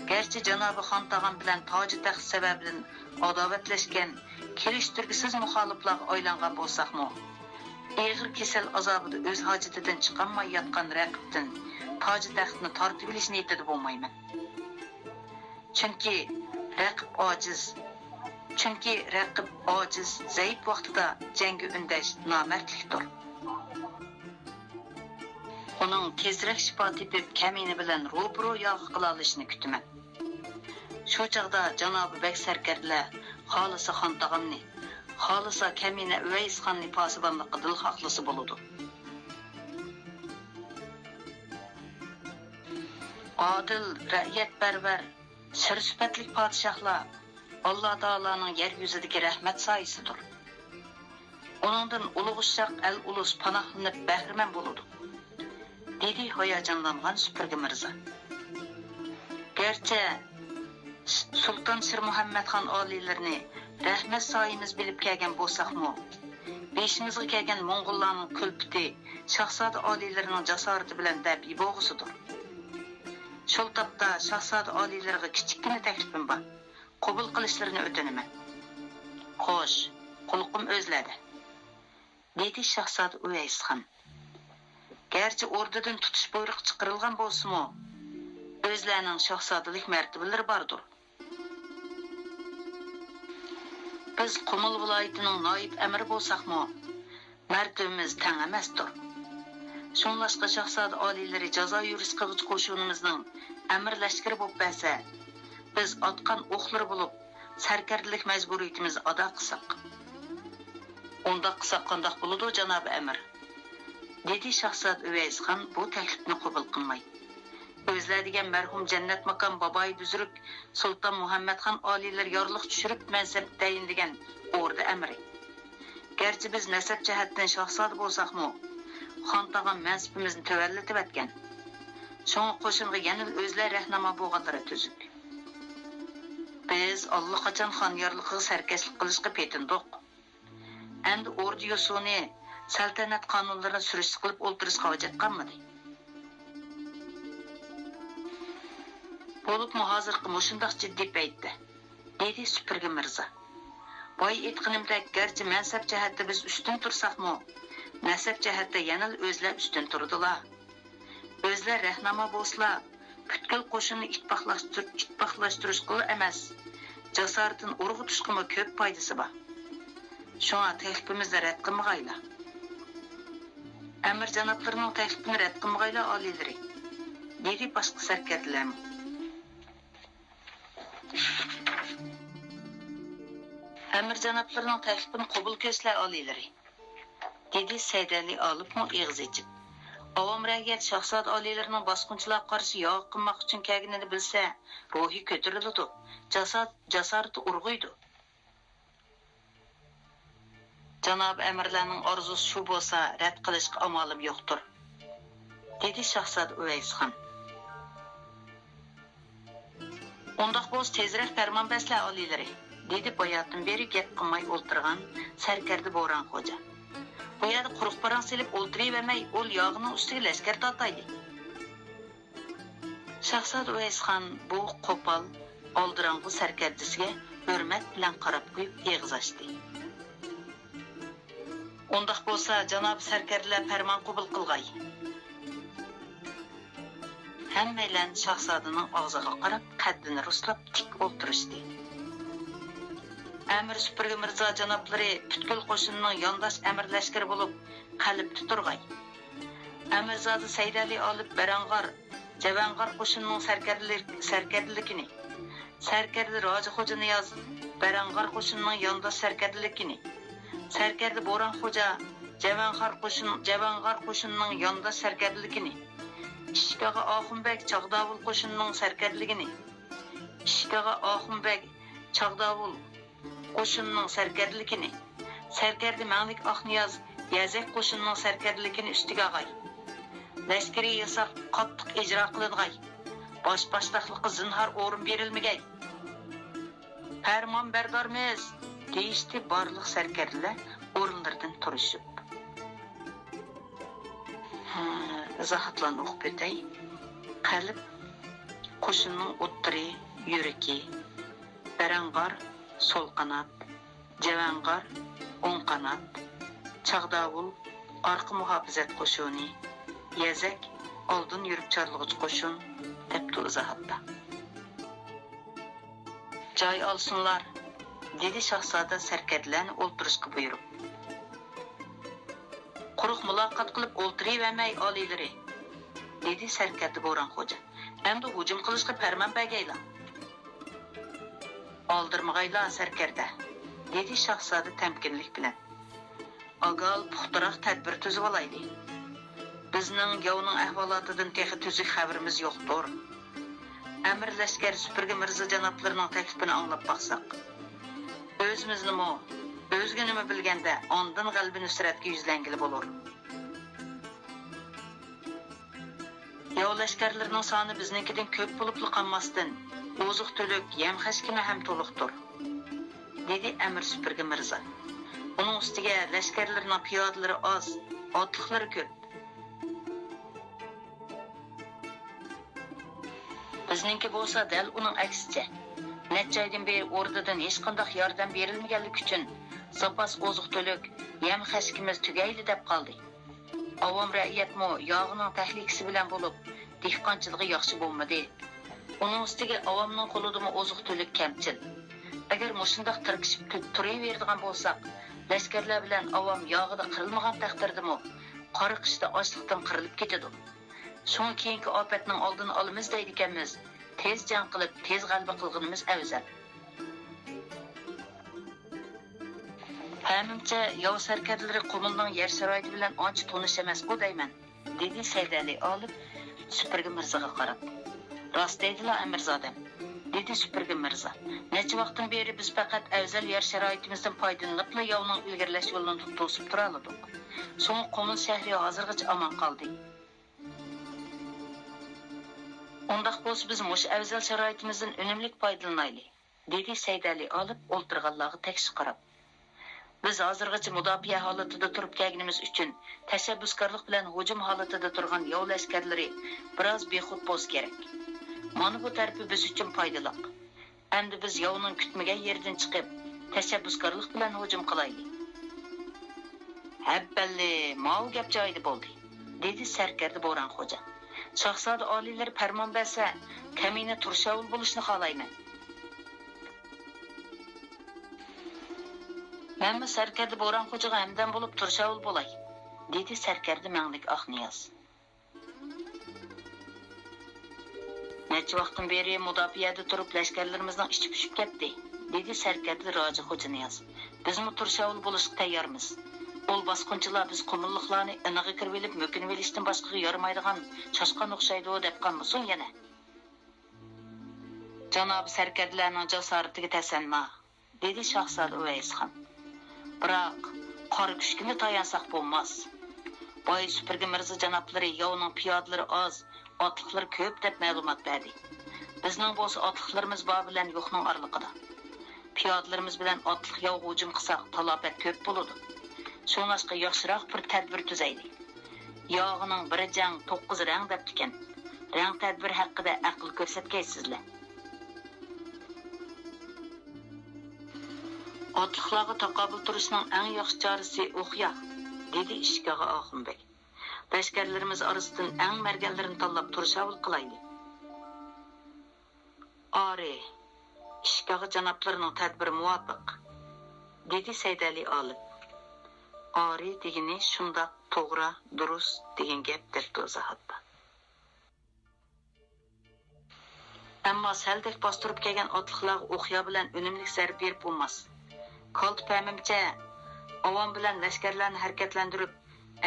گەرچە جانابىي خان تاغام بىلەن تاجى تەخت سەۋەبىدىن ئاداۋەتلەشكەن، كېلىشتۈرگۈسىز مۇخالىپلارغا ئايلانغان بولساقمۇ، ئېغىر كېسەل ئازابىدا ئۆز ھاجىتىدىن چىقالماي ياتقان رەقىبتىن تاجى تەختنى تارتىۋېلىش نىيىتىدە بولمايمەن. چۈنكى رەقىب ئاجىز، چۈنكى رەقىب ئاجىز، زەئىپ ۋاقتىدا جەڭگە ئۈندەش نامەردلىكتۇر. ئۇنىڭ تېزرەك شىپا تېپىپ، كەمىنە بىلەن روپىرو ياغى قىلالىشىنى كۈتىمەن. شۇ چاغدا جانابىي بەگ سەركەردىلەر خالىسا خان تاغامنى، خالىسا كەمىنە ئۇۋەيسخاننى پاسىبانلىققا دىل خاھلىسا بولىدۇ. ئادىل، رەئىيەتپەرۋەر، شىر سۈپەتلىك پادىشاھلار ئاللا تائالانىڭ يەر يۈزىدىكى رەھمەت سايىسىدۇر. ئۇنىڭدىن ئۇلۇغ ئۇششاق ئەل-ئۇلۇس پاناھلىنىپ بەھرىمەن بولىدۇ، دېدى ھاياجانلانغان سۈپۈرگە مىرزا. گەرچە سۇلتان شىرمۇھەممەتخان ئالىيلىرىنى رەھمەت سايىمىز بىلىپ كەلگەن بولساقمۇ، بېشىمىزغا كەلگەن موڭغۇللارنىڭ كۈلپىتى شاھزادە ئالىيلىرىنىڭ جاسارىتى بىلەن دەپئى بولغۇسىدۇر. شۇ تاپتا شاھزادە ئالىيلىرىغا كىچىككىنە تەكلىپىم بار. قوبۇل قىلىشلىرىنى ئۆتۈنىمەن. خوش، قۇلىقىم ئۆزلەردە، دېدى شاھزادە ئۇۋەيسخان. گەرچە ئوردىدىن تۇتۇش بۇيرۇقى چىقىرىلغان بولسىمۇ، ئۆزلەرنىڭ شاھزادىلىك مەرتىۋىلىرى باردۇر. بىز قۇمۇل ۋىلايىتىنىڭ نايىپ ئەمىرى بولساقمۇ، مەرتىۋىمىز تەڭ ئەمەستۇر. شۇڭلاشقا شاھزادە ئالىيلىرى جازا يۈرۈش قىلغۇچى قوشۇنىمىزنىڭ ئەمىر لەشكىرى بولۇپ بەرسە، بىز ئاتقان ئوقلىرى بولۇپ، سەركەردىلىك مەجبۇرىيىتىمىزنى ئادا قىلساق. ئۇنداق قىلساق قانداق بولىدۇ، جانابىي ئەمىر؟ دېدى شاھزادە ئۇۋەيسخان بۇ تەكلىپنى قوبۇل قىلماي. ئۆزلەر دېگەن مەرھۇم جەننەت ماكان بابايى بۈزرۈك سۇلتان مۇھەممەتخان ئالىيلىرى يارلىق چۈشۈرۈپ مەنسەپ تەيىنلىگەن ئوردا ئەمىرى. گەرچە بىز نەسەب جەھەتتىن شاھزادە بولساقمۇ، خان تاغام مەنسىپىمىزنى تۆۋەنلىتىۋەتكەن. شۇڭا قوشۇنغا يەنىلا ئۆزلەر رەھناما بولغانلىرى تۈزۈك. بىز ئاللىقاچان خان يارلىقىغا سەركەشلىك قىلىشقا پېتىندۇق. ئەمدى ئوردا يوسۇنى، سەلتەنەت قانۇنلىرىنى سۈرۈشتە قىلىپ ئولتۇرۇشقا ھاجەت قالمىدى. بولۇپمۇ ھازىرقى مۇشۇنداق جىددىي پەيتتە، دېدى سۈپۈرگە مىرزا. بايا ئېيتقىنىمدەك، گەرچە مەنسەپ جەھەتتە بىز ئۈستۈن تۇرساقمۇ، نەسەب جەھەتتە يەنىلا ئۆزلەر ئۈستۈن تۇرىدىلا. ئۆزلەر رەھناما بولسىلا، پۈتكۈل قوشۇننى ئىتتىپاقلاشتۇر-، ئىتتىپاقلاشتۇرۇشقىلا ئەمەس، جاسارىتىنى ئۇرغۇتۇشقىمۇ كۆپ پايدىسى بار. شۇڭا تەكلىپىمىزنى رەت قىلمىغايلا. ئەمىر جانابلىرىنىڭ تەكلىپىنى رەت قىلمىغايلا، ئالىيلىرى، دېدى باشقا سەركەردىلەرمۇ. ئەمىر جانابلىرىنىڭ تەكلىپىنى قوبۇل كۆرسىلە، ئالىيلىرى، دېدى سەيدەلى ئالىپمۇ ئېغىز ئېچىپ. ئاۋام رەئىيەت شاھزادە ئالىيلىرىنىڭ باسقۇنچىلارغا قارشى ياغا قىلماق ئۈچۈن كەلگىنىنى بىلسە، روھى كۆتۈرۈلىدۇ، جاسا-، جاسارىتى ئۇرغۇيدۇ. جانابىي ئەمىرلەرنىڭ ئارزۇسى شۇ بولسا، رەت قىلىشقا ئامالىم يوقتۇر، دېدى شاھزادە ئۇۋەيسخان. ئۇنداق بولسا تېزرەك پەرمان بەرسىلە، ئالىيلىرى، دېدى باياتىن بېرى گەپ قىلماي ئولتۇرغان سەركەردە بوران خوجا. بۇ يەردە قۇرۇق پاراڭ سېلىپ ئولتۇرۇۋەرمەي، ئۇل ياغىنىڭ ئۈستىگە لەشكەر تارتايلى. شاھزادە ئۇۋەيسخان بۇ قوپال، ئالدىراڭغۇ سەركەردىسىگە ھۆرمەت بىلەن قاراپ قويۇپ ئېغىز ئاچتى. ئۇنداق بولسا، جانابىي سەركەردىلەر پەرمان قوبۇل قىلغاي. ھەممەيلەن شاھزادىنىڭ ئاغزىغا قاراپ، قەددىنى رۇسلاپ تىك ئولتۇرۇشتى. ئەمىر سۈپۈرگە مىرزا جانابلىرى پۈتكۈل قوشۇننىڭ يانداش ئەمىر لەشكىرى بولۇپ، قەلبتە تۇرغاي. ئەمىرزادە سەيدەلى ئالىپ بەرەڭغار، جەۋەنغار قوشۇنىنىڭ سەركەردىلىك-، سەركەردىلىكىنى، سەركەردە راجى خوجا نىياز، بەرەڭغار قوشۇنىنىڭ يانداش سەركەردىلىكىنى، سەركەردە بوران خوجا، جەۋەنغار قوشۇن-، جەۋەنغار قوشۇنىنىڭ يانداش سەركەردىلىكىنى، ئىشىك ئاغا ئاخۇن بەگ چاغداۋۇل قوشۇنىنىڭ سەركەردىلىكىنى، ئىشىك ئاغا ئاخۇن بەگ چاغداۋۇل قوشۇنىنىڭ سەركەردىلىكىنى، سەركەردە مەڭلىك ئاقنىياز يەزەك قوشۇنىنىڭ سەركەردىلىكىنى ئۈستىگە ئالغاي. لەشكىرىي ياساق قاتتىق ئىجرا قىلىنغاي. باش باشتاقلىققا زىنھار ئورۇن بېرىلمىگەي. پەرمانبەردارمىز، دېيىشتى بارلىق سەركەردىلەر ئورۇنلىرىدىن تۇرۇشۇپ. ھە، ئىزاھاتلارنى ئوقۇپ ئۆتەي. قەلب، قوشۇننىڭ ئوتتۇرى، يۈرىكى. بەرەڭغار، سول قانات. جەۋەنغار، ئوڭ قانات. چاغداۋۇل، ئارقا مۇھاپىزەت قوشۇنى. يەزەك، ئالدىن يۈرۈپ چارلىغۇچى قوشۇن، دەپتۇ ئىزاھاتتا. جاي ئالسۇنلار، دېدى شاھزادە سەركەردىلەرنى ئولتۇرۇشقا بۇيرۇپ. قۇرۇق مۇلاقات قىلىپ ئولتۇرۇۋەرمەي، ئالىيلىرى، دېدى سەركەردە بوران خوجا. ئەمدى ھۇجۇم قىلىشقا پەرمان بەرگەيلا. ئالدىرىمىغايلا، سەركەردە، دېدى شاھزادە تەمكىنلىك بىلەن. ئاگال پۇختىراق تەدبىر تۈزۈۋالايلى. بىزنىڭ ياۋنىڭ ئەھۋالاتىدىن تېخى تۈزۈك خەۋىرىمىز يوقتۇر. ئەمىر لەشكەر سۈپۈرگە مىرزا جانابلىرىنىڭ تەكلىپىنى ئاڭلاپ باقساق، ئۆزىمىزنىمۇ، ئۆزگىنىمۇ بىلگەندە، ئاندىن غەلىبە نۇسرەتكە يۈزلەنگىلى بولۇر. ياۋ لەشكەرلىرىنىڭ سانى بىزنىڭكىدىن كۆپ بولۇپلا قالماستىن، ئوزۇق-تۈلۈك، يەم-خەشىكىمۇ ھەم تولۇقتۇر، دېدى ئەمىر سۈپۈرگە مىرزا. ئۇنىڭ ئۈستىگە لەشكەرلىرىنىڭ پىيادىلىرى ئاز، ئاتلىقلىرى كۆپ. بىزنىڭكى بولسا دەل ئۇنىڭ ئەكسىچە. نەچچە ئايدىن بېرى ئوردىدىن ھېچقانداق ياردەم بېرىلمىگەنلىكى ئۈچۈن، زاپاس ئوزۇق-تۈلۈك، يەم-خەشىكىمىز تۈگەيلى دەپ قالدى. ئاۋام رەئىيەتمۇ ياغىنىڭ تەھلىكىسى بىلەن بولۇپ، دېھقانچىلىقى ياخشى بولمىدى. ئۇنىڭ ئۈستىگە ئاۋامنىڭ قولىدىمۇ ئوزۇق-تۈلۈك كەمچىل. ئەگەر مۇشۇنداق تىركىشىپ تۇ-، تۇرۇۋېرىدىغان بولساق، لەشكەرلەر بىلەن ئاۋام ياغىدا قىرىلمىغان تەقدىردىمۇ، قارا قىشتا ئاچلىقتىن قىرىلىپ كېتىدۇ. شۇڭا كېيىنكى ئاپەتنىڭ ئالدىنى ئالىمىز دەيدىكەنمىز، تېز جەڭ قىلىپ، تېز غەلىبە قىلغىنىمىز ئەۋزەل. مەنىڭچە، ياۋ سەركەردىلىرى قۇمۇلنىڭ يەر شارائىتى بىلەن ئانچە تونۇش ئەمەسقۇ دەيمەن، دېدى سەيدەلى ئالىپ سۈپۈرگە مىرزىغا قاراپ. راست دەيدىلا، ئەمىرزادەم، دېدى سۈپۈرگە مىرزا. نەچچە ۋاقىتتىن بېرى بىز پەقەت ئەۋزەل يەر شارائىتىمىزدىن پايدىلىنىپلا ياۋنىڭ ئىلگىرىلەش يولىنى توسۇپ تۇرالىدۇق. شۇڭا قۇمۇل شەھىرى ھازىرغىچە ئامان قالدى. ئۇنداق بولسا، بىز مۇشۇ ئەۋزەل شارائىتىمىزدىن ئۈنۈملۈك پايدىلىنايلى، دېدى سەيدەلى ئالىپ ئولتۇرغانلارغا تەكشى قاراپ. بىز ھازىرغىچە مۇداپىئە ھالىتىدە تۇرۇپ كەلگىنىمىز ئۈچۈن، تەشەببۇسكارلىق بىلەن ھۇجۇم ھالىتىدە تۇرغان ياۋ لەشكەرلىرى بىراز بىخۇد بولسا كېرەك. مانا بۇ تەرىپى بىز ئۈچۈن پايدىلىق. ئەمدى بىز ياۋنىڭ كۈتمىگەن يېرىدىن چىقىپ، تەشەببۇسكارلىق بىلەن ھۇجۇم قىلايلى. ھەببەللى، ماۋۇ گەپ جايىدا بولدى، دېدى سەركەردە بوران خوجا. شاھزادە ئالىيلىرى پەرمان بەرسە، كەمىنە تۇرشاۋۇل بولۇشنى خالايمەن. مەنمۇ سەركەردە بوران خوجىغا ھەمدەم بولۇپ تۇرشاۋۇل بولاي، دېدى سەركەردە مەڭلىك ئاقنىياز. نەچچە ۋاقىتتىن بېرى مۇداپىئەدە تۇرۇپ، لەشكەرلىرىمىزنىڭ ئىچى پۈشۈپ كەتتى، دېدى سەركەردە راجى خوجانىياز. بىزمۇ تۇرشاۋۇل بولۇشقا تەييارمىز. ئۇل باسقۇنچىلار بىز قۇمۇللۇقلارنى ئىنىغا كىرىۋېلىپ مۆكۈنۈۋېلىشتىن باشقىغا يارىمايدىغان چاشقان ئوخشايدۇ دەپ قالمىسۇن يەنە. جانابىي سەركەردىلەرنىڭ جاسارىتىگە تەسەننا، دېدى شاھزادە ئۇۋەيسخان. بىراق، قارا كۈچكىمۇ تايانساق بولماس. بايا سۈپۈرگە مىرزا جانابلىرى ياۋنىڭ پىيادىلىرى ئاز، ئاتلىقلىرى كۆپ دەپ مەلۇمات بەردى. بىزنىڭ بولسا ئاتلىقلىرىمىز بار بىلەن يوقنىڭ ئارىلىقىدا. پىيادىلىرىمىز بىلەن ئاتلىق ياۋغا ھۇجۇم قىلساق، تالاپەت كۆپ بولىدۇ. شۇڭلاشقا ياخشىراق بىر تەدبىر تۈزەيلى. ياغىنىڭ بىر جەڭ، توققۇز رەڭ دەپتىكەن. رەڭ تەدبىرى ھەققىدە ئەقىل كۆرسەتكەيسىزلەر. ئاتلىقلارغا تاقابىل تۇرۇشنىڭ ئەڭ ياخشى چارىسى ئوقيا، دېدى ئىشىكاغا ئاخۇنبەگ. لەشكەرلىرىمىز ئارىسىدىن ئەڭ مەرگەنلىرىنى تاللاپ تۇرشاۋۇل قىلايلى. ئارى، ئىشىكاغا جانابلىرىنىڭ تەدبىرى مۇۋاپىق، دېدى سەيدەلى ئالىپ. ئارى دېگىنى شۇنداق، توغرا، دۇرۇس دېگەن گەپ، دەپتۇ ئىزاھاتتا. ئەمما سەلدەك باستۇرۇپ كەلگەن ئاتلىقلارغا ئوقيا بىلەن ئۈنۈملۈك زەربە بېرىپ بولماس. كالتە پەمىمچە، ئاۋام بىلەن لەشكەرلەرنى ھەرىكەتلەندۈرۈپ،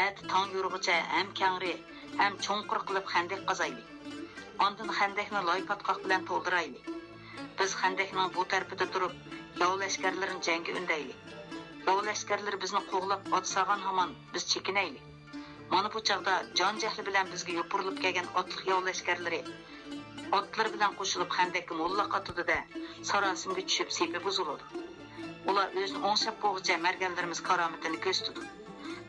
ئەتە تاڭ يورۇغىچە ھەم كەڭرى، ھەم چوڭقۇر قىلىپ خەندەك قازايلى. ئاندىن خەندەكنى لاي پاتقاق بىلەن تولدۇرايلى. بىز خەندەكنىڭ بۇ تەرىپىدە تۇرۇپ، ياۋ لەشكەرلىرىنى جەڭگە ئۈندەيلى. ياۋ لەشكەرلىرى بىزنى قوغلاپ ئات سالغان ھامان بىز چېكىنەيلى. مانا بۇ چاغدا جان جەھلى بىلەن بىزگە يوپۇرۇلۇپ كەلگەن ئاتلىق ياۋ لەشكەرلىرى ئاتلىرى بىلەن قوشۇلۇپ خەندەككە موللاق ئاتىدۇ-دە، ساراسىمىگە چۈشۈپ سېپى بۇزۇلىدۇ. ئۇلار ئۆزىنى ئوڭشاپ بولغۇچە مەرگەنلىرىمىز كارامىتىنى كۆرسىتىدۇ.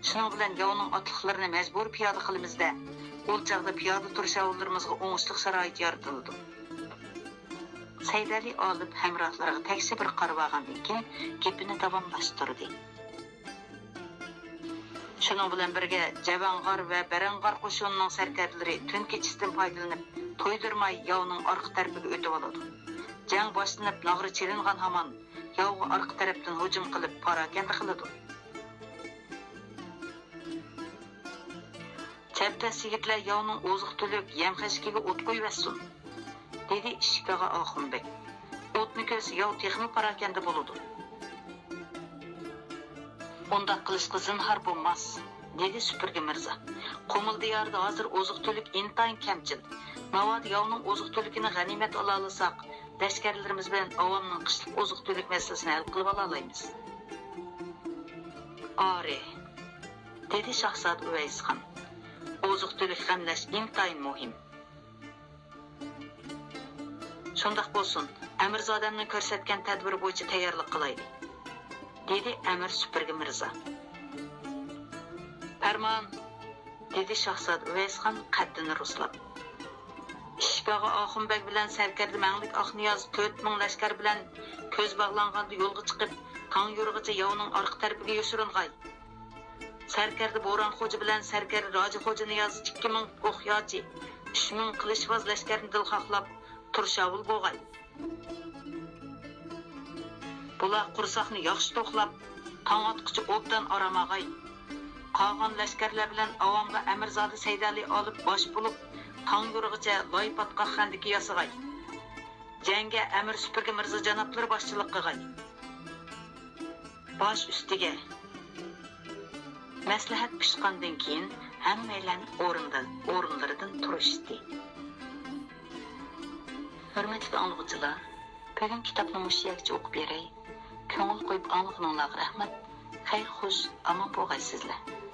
شۇنىڭ بىلەن ياۋنىڭ ئاتلىقلىرىنى مەجبۇرىي پىيادە قىلىمىز-دە، ئۇ چاغدا پىيادە تۇرشاۋۇللىرىمىزغا ئوڭۇشلۇق شارائىت يارىتىلىدۇ. سەيدەلى ئالىپ ھەمراھلىرىغا تەكشى بىر قارىۋالغاندىن كېيىن گېپىنى داۋاملاشتۇردى. شۇنىڭ بىلەن بىرگە، جەۋەنغار ۋە بەرەنغار قوشۇنىنىڭ سەركەردىلىرى تۈن كېچىسىدىن پايدىلىنىپ، تويدۇرماي ياۋنىڭ ئارقا تەرىپىگە ئۆتۈۋالىدۇ. جەڭ باشلىنىپ، ناغرا چېلىنغان ھامان ياۋغا ئارقا تەرەپتىن ھۇجۇم قىلىپ، پاراكەندە قىلىدۇ. چەبدەس يىگىتلەر ياۋنىڭ ئوزۇق-تۈلۈك، يەم-خەشىكىگە ئوت قويۇۋەتسۇن، دېدى ئىشىكاغا ئاخۇنبەگ. ئوتنى كۆرسە ياۋ تېخىمۇ پاراكەندە بولىدۇ. ئۇنداق قىلىشقا زىنھار بولماس، دېدى سۈپۈرگە مىرزا. قۇمۇل دىيارىدا ھازىر ئوزۇق-تۈلۈك ئىنتايىن كەمچىل. ناۋادا ياۋنىڭ ئوزۇق-تۈلۈكىنى غەنىيمەت ئالالىساق، لەشكەرلىرىمىز بىلەن ئاۋامنىڭ قىشلىق ئوزۇق-تۈلۈك مەسىلىسىنى ھەل قىلىۋالالايمىز. ئارى، دېدى شاھزادە ئۇۋەيسخان. ئوزۇق-تۈلۈك غەملەش ئىنتايىن مۇھىم. شۇنداق بولسۇن، ئەمىرزادەمنىڭ كۆرسەتكەن تەدبىرى بويىچە تەييارلىق قىلايلى، دېدى ئەمىر سۈپۈرگە مىرزا. پەرمان، دېدى شاھزادە ئۇۋەيسخان قەددىنى رۇسلاپ. ئىشىكاغا ئاخۇنبەگ بىلەن سەركەردە مەڭلىك ئاقنىياز تۆت مىڭ لەشكەر بىلەن كۆز باغلانغاندا يولغا چىقىپ، تاڭ يورۇغىچە ياۋنىڭ ئارقا تەرىپىگە يوشۇرۇنغاي. سەركەردە بوران خوجا بىلەن سەركەردە راجى خوجا نىياز ئىككى مىڭ ئوقياچى، ئۈچ مىڭ قىلىچۋاز لەشكەرنى دىلخاھلاپ، تۇرشاۋۇل بولغاي. بۇلار قورساقنى ياخشى توقلاپ، تاڭ ئاتقۇچە ئوبدان ئارام ئاغاي. قالغان لەشكەرلەر بىلەن ئاۋامغا ئەمىرزادە سەيدەلى ئالىپ باش بولۇپ، تاڭ يورۇغىچە لاي پاتقاق خەندىكى ياسىغاي. جەڭگە ئەمىر سۈپۈرگە مىرزا جانابلىرى باشچىلىق قىغاي. باش ئۈستىگە. مەسلىھەت پىشقاندىن كېيىن، ھەممەيلەن ئورنىدىن، ئورۇنلىرىدىن تۇرۇشتى. ھۆرمەتلىك ئاڭلىغۇچىلار، بۈگۈن كىتابنى مۇشۇ يەرگىچە ئوقۇپ بېرەي. كۆڭۈل قويۇپ ئاڭلىغىنىڭلارغا رەھمەت. خەير خوش، ئامان بولغايسىزلەر.